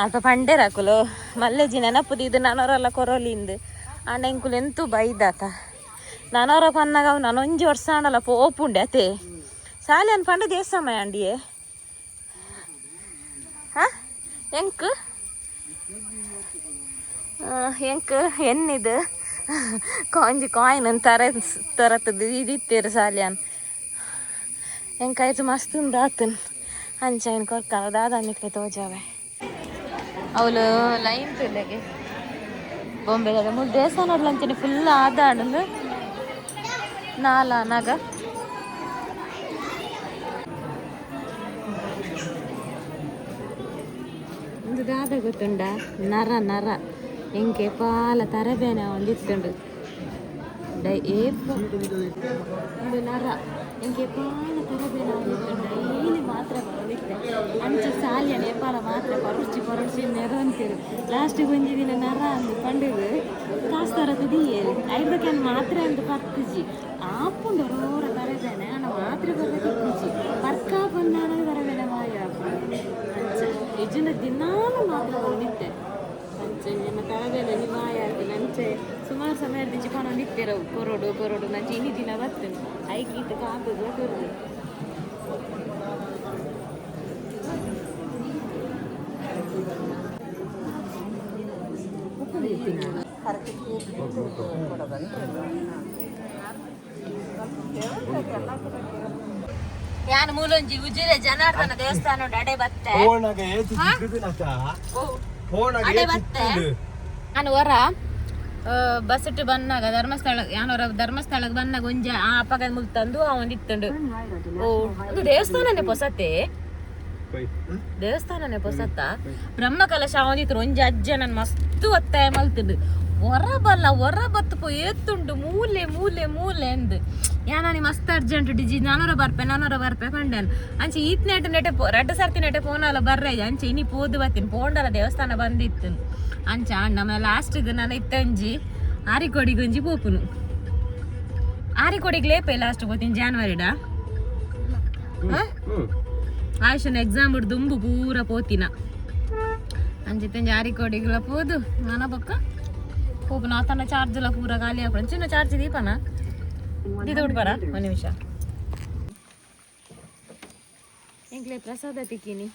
ಅಲ್ಪ ಪಂಡೇರಾಕುಲು ಮಲ್ಲೆಜಿ ನೆನಪುದು ಇದು ನನವರೆಲ್ಲ ಕೊರೋಲಿಂದು ಆಂಡ ಎಂಕುಲು ಎಂತು ಬೈದಾತ ನನವರ ಪನ್ನಾಗ ಅವು ನಾನೊಂಜಿ ವರ್ಷ ಆಂಡಲ ಪೋಪುಂಡೆ ಅತೆ ಸಾಲೆ ಅನ್ ಪಂಡ ದೇವಸ್ಥಾನ ಅಂಡಿಯೇ ಹಾ ಎಂಕ್ ಎಂಕ್ ಎನ್ನಿದು ಕಾಂಜಿ ಕಾಯಿನ್ ತರ ತರತದ್ದು ಇದಿತ್ತೇರು ಸಾಲ್ಯಾನ್ ಎಂಕಾಯ್ತು ಮಸ್ತ್ ಉಂಡು ಆತನ್ ಅಂಚ ಏನು ಕೊರ್ಕಲ್ಲ ದಾದ ನಿಕ್ಲೆ ತೋಜಾವೆ ಅವಳು ಲೈನ್ ತುಲೆಗೆ ಬೊಂಬೆದ ಮೂಲು ದೇವಸ್ಥಾನ ಅಂಚನೆ ಫುಲ್ ಆದಾಂಡು ನಾಲ ನಗ ಒಂದು ದಾದ ಗೊತ್ತುಂಡ ನರ ನರ ಎಂಕೆ ಪಾಲ ತರಬೇನೆ ಒಂದಿತ್ತುಂಡು ಏಪ ಒಂದು ನರ ಎಂಕೆ ಪಾಲ ತರಬೇನೆ ಒಂದಿತ್ತುಂಡು ಡೈಲಿ ಮಾತ್ರ ಬರೋದಿತ್ತೆ ಅಂಚ ಸಾಲಿಯ ನೇಪಾಳ ಮಾತ್ರ ಪರೊಡ್ಚಿ ಪರೊಡ್ಚಿ ನೆರವಂತೀರು ಲಾಸ್ಟಿಗೆ ಒಂಜಿ ದಿನ ನರ ಅಂದು ಪಂಡುದು ಕಾಸು ತರದು ದಿಯೇರು ಐದಕ್ಕೆ ಮಾತ್ರ ಅಂದು ಪತ್ತುಜಿ ಆಪುಂಡು ರೋರ ತರಬೇನೆ ಅಣ್ಣ ಮಾತ್ರ ಬರೋದು ಇಪ್ಪುಜಿ ಪರ್ಕ ಬಂದಾನ ತರಬೇನೆ ಮಾಯ ಅಂಚ ನಿಜನ ದಿನಾಲು ಮಾತ್ರ ಬಂದಿತ್ತೆ ಅಂಚೆ ನನ್ನ ತರಬೇಲೆ ನಿಮಾಯ ಅಂಚೆ ಸುಮಾರು ಸಮಯ ದಿಂಚಿ ನಿತ್ಯರ ಕೊರಡು ಕೊರಡು ನಂಚೆ ಇನಿ ದಿನ ಬರ್ತೇನೆ ಐಕೀತ ಕಾಪುದು ಕೊರಡು ಯಾನ್ ಮೂಲೊಂಜಿ ಉಜಿರೆ ಜನಾರ್ದನ ದೇವಸ್ಥಾನ ಉಂಡು ಅಡೆ ಬತ್ತೆ ಅಡೆ ಬತ್ತೆ ನಾನು ಹೊರ ಬಸ್ ಬನ್ನಾಗ ಧರ್ಮಸ್ಥಳ ಯಾನೊರ ಧರ್ಮಸ್ಥಳಕ್ಕೆ ಬನ್ನಾಗ ಒಂಜಿ ಆ ಅಪ್ಪಗ ಮುಲ್ ತಂದು ಆ ಒಂದು ಇತ್ತುಂಡು. ಓ ಒಂದು ದೇವಸ್ಥಾನನೇ ಪೊಸತೆ, ದೇವಸ್ಥಾನನೇ ಪೊಸತ್ತ ಬ್ರಹ್ಮ ಕಲಶ ಒಂದಿತ್ತು ಒಂಜಿ ಅಜ್ಜ ನನ್ ಮಸ್ತ್ ಒತ್ತಾಯ ಮಲ್ತುಂಡು ಹೊರ ಬಲ್ಲ ಹೊರ ಬತ್ತು ಪೋ ಏತ್ತುಂಡು ಮೂಲೆ ಮೂಲೆ ಮೂಲೆ ಎಂದ್ ಯಾನಿ ಮಸ್ತ್ ಅರ್ಜೆಂಟ್ ಡಿಜಿ ನಾನೊರ ಬರ್ಪೆ ನಾನೊರ ಬರ್ಪೆ ಪಂಡನ್ ಅಂಚೆ ಈತ್ ನೆಟ್ ನೆಟೆ ರಡ್ಡ ಸರ್ತಿ ನೆಟೆ ಪೋನಲ್ಲ ಬರ್ರೆ ಅಂಚೆ ಇನಿ ಪೋದು ಬತ್ತೀನಿ ಪೋಂಡಲ ದೇವಸ್ಥಾನ ಬಂದಿತ್ತು ಅಂಚ ನಮ್ಮ ಲಾಸ್ಟ್ಗೆ ನಾನು ಇತ್ತಂಜಿ ಆರಿಕೋಡಿಗೊಂಜಿ ಪೋಪುನು ಆರಿಕೋಡಿಗೆ ಲೇಪೆ ಲಾಸ್ಟ್ ಹೋಗ್ತೀನಿ ಜಾನ್ವರಿಡ ಆಯುಷನ ಎಕ್ಸಾಮ್ ದುಂಬು ಪೂರ ಪೋತಿನ ಅಂಚಿತ್ತಂಜಿ ಆರಿಕೋಡಿಗ್ಲ ಪೋದು ನಾನ ಪಕ್ಕ ಪೋಪುನ ಆತನ ಚಾರ್ಜ್ ಎಲ್ಲ ಪೂರ ಖಾಲಿ ಹಾಕೊಂಡು ಚಿನ್ನ ಚಾರ್ಜ್ ದೀಪನ ಇದು ಬಿಡ್ಬಾರ ಒಂದು ನಿಮಿಷ ಎಂಕ್ಲೆ ಪ್ರಸಾದ ತಿಕ್ಕಿನಿ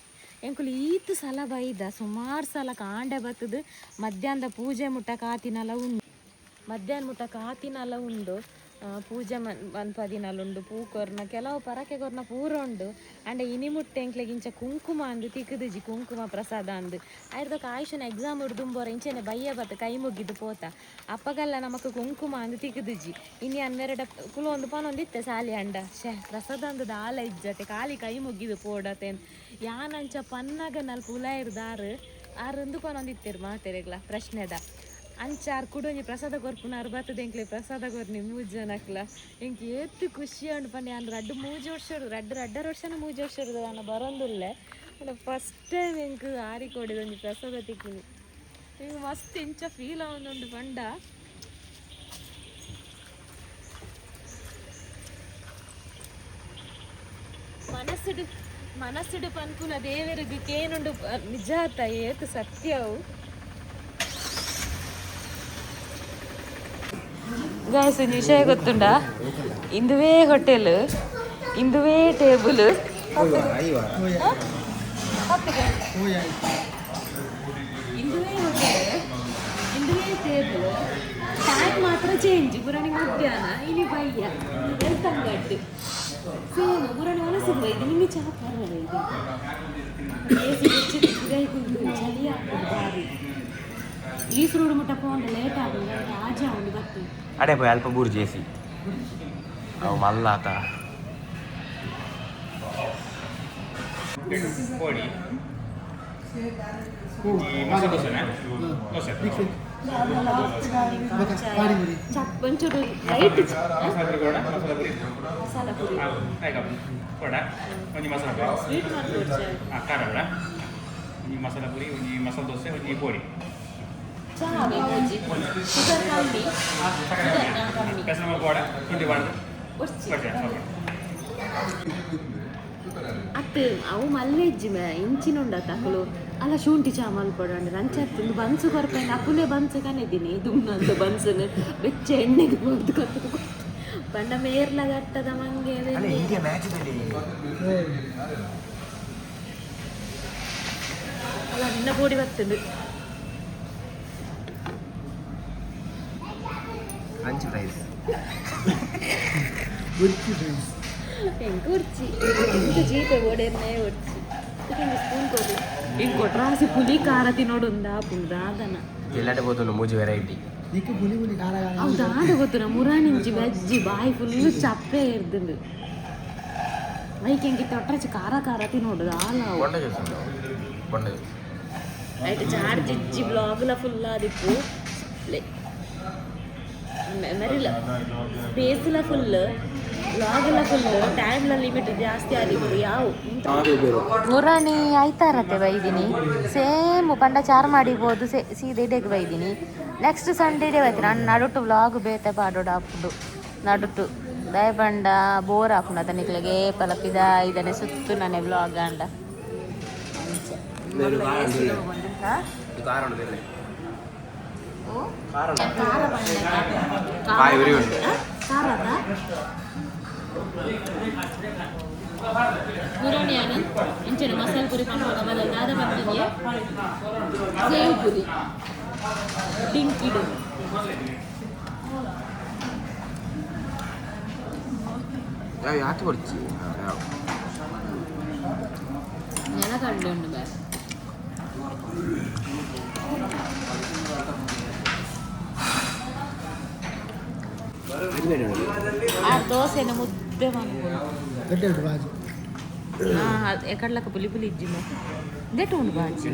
ಎಂಕುಲು ಈತ್ ಸಲ ಬೈದ ಸುಮಾರು ಸಲ ಕಾಂಡೆ ಬತ್ತದು ಮಧ್ಯಾಹ್ನದ ಪೂಜೆ ಮುಟ್ಟ ಕಾತಿನಲ ಉಂಡು ಮಧ್ಯಾಹ್ನ ಮುಟ್ಟ ಕಾತಿನಲ ಉಂಡು ಪೂಜೆ ಮನ್ಪದಿನಲ ಉಂಡು ಪೂ ಕೊರ್ನ ಕೆಲವು ಪರಕೆ ಕೊರ್ನ ಪೂರ ಉಂಡು ಅಂಡ ಇನಿ ಮುಟ್ಟೆ ಎಂಕ್ಲೆಗ್ ಇಂಚ ಕುಂಕುಮ ಅಂದು ತಿಕ್ಕುದುಜಿ ಕುಂಕುಮ ಪ್ರಸಾದ ಅಂದು ಆಯ್ದಕ್ಕೆ ಆಯುಷನ ಎಕ್ಸಾಮ್ ದುಂಬೋರ ಇಂಚೆನೆ ಬಯ್ಯ ಬತ್ತ ಕೈ ಮುಗಿದು ಪೋತ ಅಪ್ಪಗಲ್ಲ ನಮಕ್ ಕುಂಕುಮ ಅಂದು ತಿಕ್ಕುದುಜಿ ಇನಿ ಹನ್ನೆರಡ ಕುಲು ಒಂದು ಪನೊಂದಿತ್ತೆ ಸಾಲಿ ಅಂಡ ಶೇ ಪ್ರಸಾದ ಅಂದು ದಾಲ ಇಜ್ಜತೆ ಖಾಲಿ ಕೈ ಮುಗಿದು ಪೋಡತೆ ಯಾನಂಚ ಪನ್ನಾಗ ನಲ್ಪ ಉಲಾಯಿರ್ದಾರು ಆರು ಪನೊಂದಿತ್ತೆರು ಮಾತೆರೆಗ್ಲ ಪ್ರಶ್ನೆದ ಅಂಚಾರ್ ಕುಡೊಂಜಿ ಪ್ರಸಾದ ಕೊರ್ಪುನಾರು ಬರ್ತದೆ ಎಂಕ್ಲೆ ಪ್ರಸಾದ ಕೊರ್ನಿ ಮೂಜು ಜನಕ್ಲ ಎಂಕ್ ಏತ್ ಖುಷಿ ಉಂಡು ಪಂಡೆ ಯಾನ್ ರಡ್ಡ್ ಮೂಜಿ ವರ್ಷ ರಡ್ಡ್ ರಡ್ಡರ ವರ್ಷನ ಮೂಜಿ ವರ್ಷ ನಾನು ಬರೋಂದುಲ್ಲೆ ಫಸ್ಟ್ ಟೈಮ್ ಎಂಕ್ ಆರಿಕೋಡಿದೊಂಜಿ ಪ್ರಸಾದ ತಿಕ್ಕಿನಿ ಎಂಕ್ ಮಸ್ತ್ ಇಂಚ ಫೀಲ್ ಆವೊಂದುಂಡು ಪಂಡ ಮನಸ್ಸುಡು ಮನಸ್ಸುಡು ಪನ್ಪುನ ದೇವರಿಗೆ ಕೇನುಂಡು ನಿಜಾತ ಏತ್ ಸತ್ಯವು ಗಾಯ್ಸ್ ಒಂದು ವಿಷಯ ಗೊತ್ತುಂಡಾ ಇಂದುವೇ ಹೋಟೆಲ್ ಇಂದುವೇ ಟೇಬಲ್ ಇಂದುವೇ ಹೋಟೆಲ್ ಇಂದುವೇ ಟೇಬಲ್ ಟೈಮ್ ಮಾತ್ರ ಚೇಂಜ್ ಪುರಾಣಿ ಮಧ್ಯಾಹ್ನ ಇಲ್ಲಿ ಬಯ್ಯ ಬೆಳ್ತಂಗಟ್ಟು ಸೇಮ್ ಪುರಾಣಿ ಮನಸ್ಸಿಗೆ ಬೈದು ನಿಮಗೆ ಚಹಾ ಪರವಾಗಿಲ್ಲ ಇದು ಚಳಿ ಆಗ್ತದೆ ಬಾರಿ ಈ ರೋಡ್ ಮುಟ್ಟ ಪೋಂಡ ಲೇಟ್ ಆಗುದು ಆಜ ಉಂಡು ಬರ್ತದೆ ಅಡೆ ಪೋಯ್ ಅಲ್ಪ ಬೂರು ಜೇಸಿ ಅವು ಮಲ್ಲಾತ ಪೋಡಿ ಮಸಾಲೆ ದೋಸೆನಾ ದೋಸೆ ಒಂಚೂರು ಲೈಟ್ ಮಸಾಲೆ ಪುರಿ ಕೊಡ ಮಸಾಲೆ ಪುರಿ ಮಸಾಲ ಪುರಿ ಕೊಡ ಒಂಜಿ ಮಸಾಲ ಪುರಿ ಸ್ವೀಟ್ ಮಾಡ್ಕೊಡ್ತಾರೆ ಖಾರ ಬೇಡ ಒಂಜಿ ಮಸಾಲ ಪುರಿ ಒಂಜಿ ಮಸಾಲೆ ದೋಸೆ ಒಂಜಿ ಪೋಡಿ ಚಹಾ ಬೇಕು ಶುಗರ್ ಕಮ್ಮಿ ಕಮ್ಮಿ పెసరమ్మ కూడా ಶುಂಠಿ ಬಾಡ್ದು ಒರ್ಚಿ ಅತ್ತು ಅವು ಮಲ್ಲೆಜ್ಜಿ ಮೇ ಇಂಚಿನುಂಡ ತಕಲು ಅಲ್ಲ ಶುಂಠಿ ಚಾ ಮಲ್ಪೊಡು ನಂಚತ್ತು ಬನ್ಸು ಕೊರ್ಪೈನ ಅಕುಲೆ ಬನ್ಸು ಕನೆದಿನಿ ದುಮ್ನಂತ ಬನ್ಸನ್ ಬೆಚ್ಚ ಎಣ್ಣೆಗೆ ಹೋಗ್ದು ಕತ್ತು ಪಂಡ ಮೇರ್ಲ ಗಟ್ಟದ ಮಂಗೆ ಅಲ್ಲ ಇಂಡಿಯಾ ಮ್ಯಾಚ್ ಅಲ್ಲ ನಿನ್ನ ಬೋಡಿ ಬರ್ತದೆ French fries French fries. ಎಂಕುರ್ಚಿ ಇಂಕ ಜೀಪೆ ಓಡೇರ್ನೇ ಒಡ್ಚಿ ಸ್ಪೂನ್ ಕೊಡು. ಇಂಕೊಟ್ರಾಸಿ ಪುಲಿ ಖಾರ ತಿನ್ನೋಡು ಆಪುಂಡು ದಾದನ. ಎಲ್ಲಡೆ పోతుండు ಮೂಜಿ ವೆರೈಟಿ. ನಿಕ್ಕು ಪುಲಿ ಪುಲಿ ಖಾರ ಖಾರ. ಅವು ದಾದ ಗೊತ್ತುನ, ಮುರಾನಿಂಚಿ ವೆಜ್ಜಿ ಬಾಯಿ ಫುಲ್ ಚಪ್ಪೆ ಇರ್ದುಂಡು. ಐಕೆ ಎಂಕಿ ತೊಟ್ರಚಿ ಖಾರ ಖಾರ ತಿನ್ನೋಡು ದಾಲ ಅವು. కొండ చూస్తుండవు, కొండ చూస్తుంది. అయితే ಚಾರ್ಜ್ ಇಜ್ಜಿ, ಬ್ಲಾಗ್ಲ ಫುಲ್ ಆದಿಪ್ಪು. ಮೆರಿಲ ಸ್ಪೇಸ್ಲ ಫುಲ್, ಬ್ಲಾಗ್ಲ ಫುಲ್, ಟೈಮ್ಲ ಲಿಮಿಟ್ ಜಾಸ್ತಿ ಆದಿಪ್ಪು. ಯಾವ ಮುರಾಣಿ ಆಯ್ತಾರತೆ ಬೈದಿನಿ. ಸೇಮ್ ಪಂಡ ಚಾರ್ ಮಾಡಿಬೋದು ಸೀದೆ ಇಡೆಗೆ ಬೈದಿನಿ. ನೆಕ್ಸ್ಟ್ ಸಂಡೇ ಡೇ ಬೈತೀನಿ. ನಾನು ನಡುಟು ವ್ಲಾಗ್ ಬೇತೆ ಪಾಡೋಡು ಆಪುಂಡು. ನಡುಟು ದಯ ಪಂಡ ಬೋರ್ ಆಪುಂಡು. ಅತನಿಕ್ಲೆಗೆ ಪಲಪಿದ ಇದನ್ನೇ ಸುತ್ತು ನಾನೇ ವ್ಲಾಗ್ ಅಂಡ. ಹಾ? ಖಾರ. ಕಾಯಿ ಉರಿ ಉಂಟು. ಖಾರದ ಪುರಾಣಿಯಾನ ಇಂಚಿನ ಮಸಾಲೆ ಪುರಿ ಪನ್ಪುನ ಬದಲು ದಾದ ಬರ್ತದೆ? ಸೇವ್ ಪುರಿ ಡಿಂಕಿಡು. ಯಾವ ಯಾತು ಕೊಡ್ಚಿ. ನೆಲಗಡಲೆ ಉಂಡು ಬಾ. ಆ ದೋಸೆನ ಮುದ್ದೆ ಮನ್ಪುನು. ಗಡ್ಡೆ ಉಂಟು ಬಾಜಿ. ಎಕಡ್ಲಕ್ಕ ಪುಲಿ ಪುಲಿ ಇಜ್ಜಿಮ ದೆಟ್ಟು ಉಂಡು ಬಾಜಿ.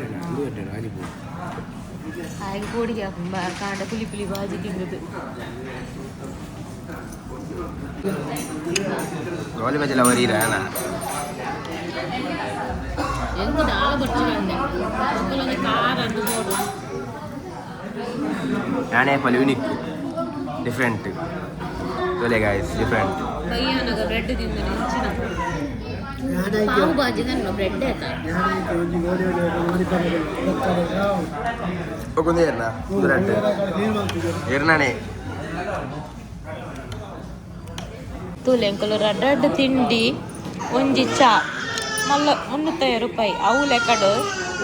ಹಾಗೆ ಕೋಡಿಗೆ ಹಾಕು ಕಾಂಡ ಪುಲಿ ಪುಲಿ ಬಾಜಿ ತಿಂದದ್ದು. ಗೋಲಿ ಬಜಲ ವರೀರ. ಎಂತ ದಾಲ ಬೊಚ್ಚಿ ಬಂದೆ ಒಂಜಿ ಖಾರ ಅಂದು ಬೋಡು. ನಾನೇ ಪಲ್ ಯೂನಿಕ್ ಡಿಫ್ರೆಂಟ್ ತೋಲೆ ಗಾಯ್ಸ್, ಡಿಫ್ರೆಂಟ್. ಬಯ್ಯಾನಗ ಬ್ರೆಡ್ ತಿಂದು ನೆಂಚಿನ ಪಾವು ಬಾಜಿ ನನ್ನ ಬ್ರೆಡ್ ಆಯ್ತಾ? ಯಾನಾಯ್ತು ಒಂಜಿ ಗೋಲಿ ಒಲಿ ಒಲಿ ಒಲಿ. ಒಗೊಂದೇರ್ನ ಬ್ರೆಡ್ ಎರ್ನಾನೆ. ತೂಲೆ ಎಂಕುಲು ರಡ್ಡ್ ರಡ್ಡ್ ತಿಂಡಿ, ಒಂಜಿ ಚಾ ಮಲ್ಲ 350 ರೂಪಾಯಿ. ಅವು ಲೆಕ್ಕಡು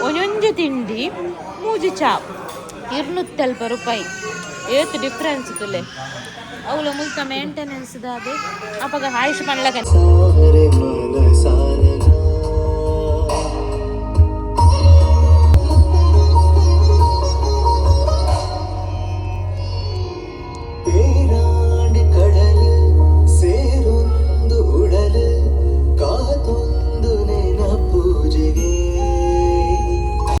ಒಂಜೊಂಜಿ ತಿಂಡಿ, ಮೂಜಿ ಚಾ 270 ರೂಪಾಯಿ. ಏತ್ ಡಿಫ್ರೆನ್ಸ್ ತುಲೆ. ಅವುಲ ಮುಲ್ತ ಮೇಂಟೆನೆನ್ಸ್ ದಾದೆ ಅಪಗ ಆಯುಷ್ ಪನ್ಲಕ.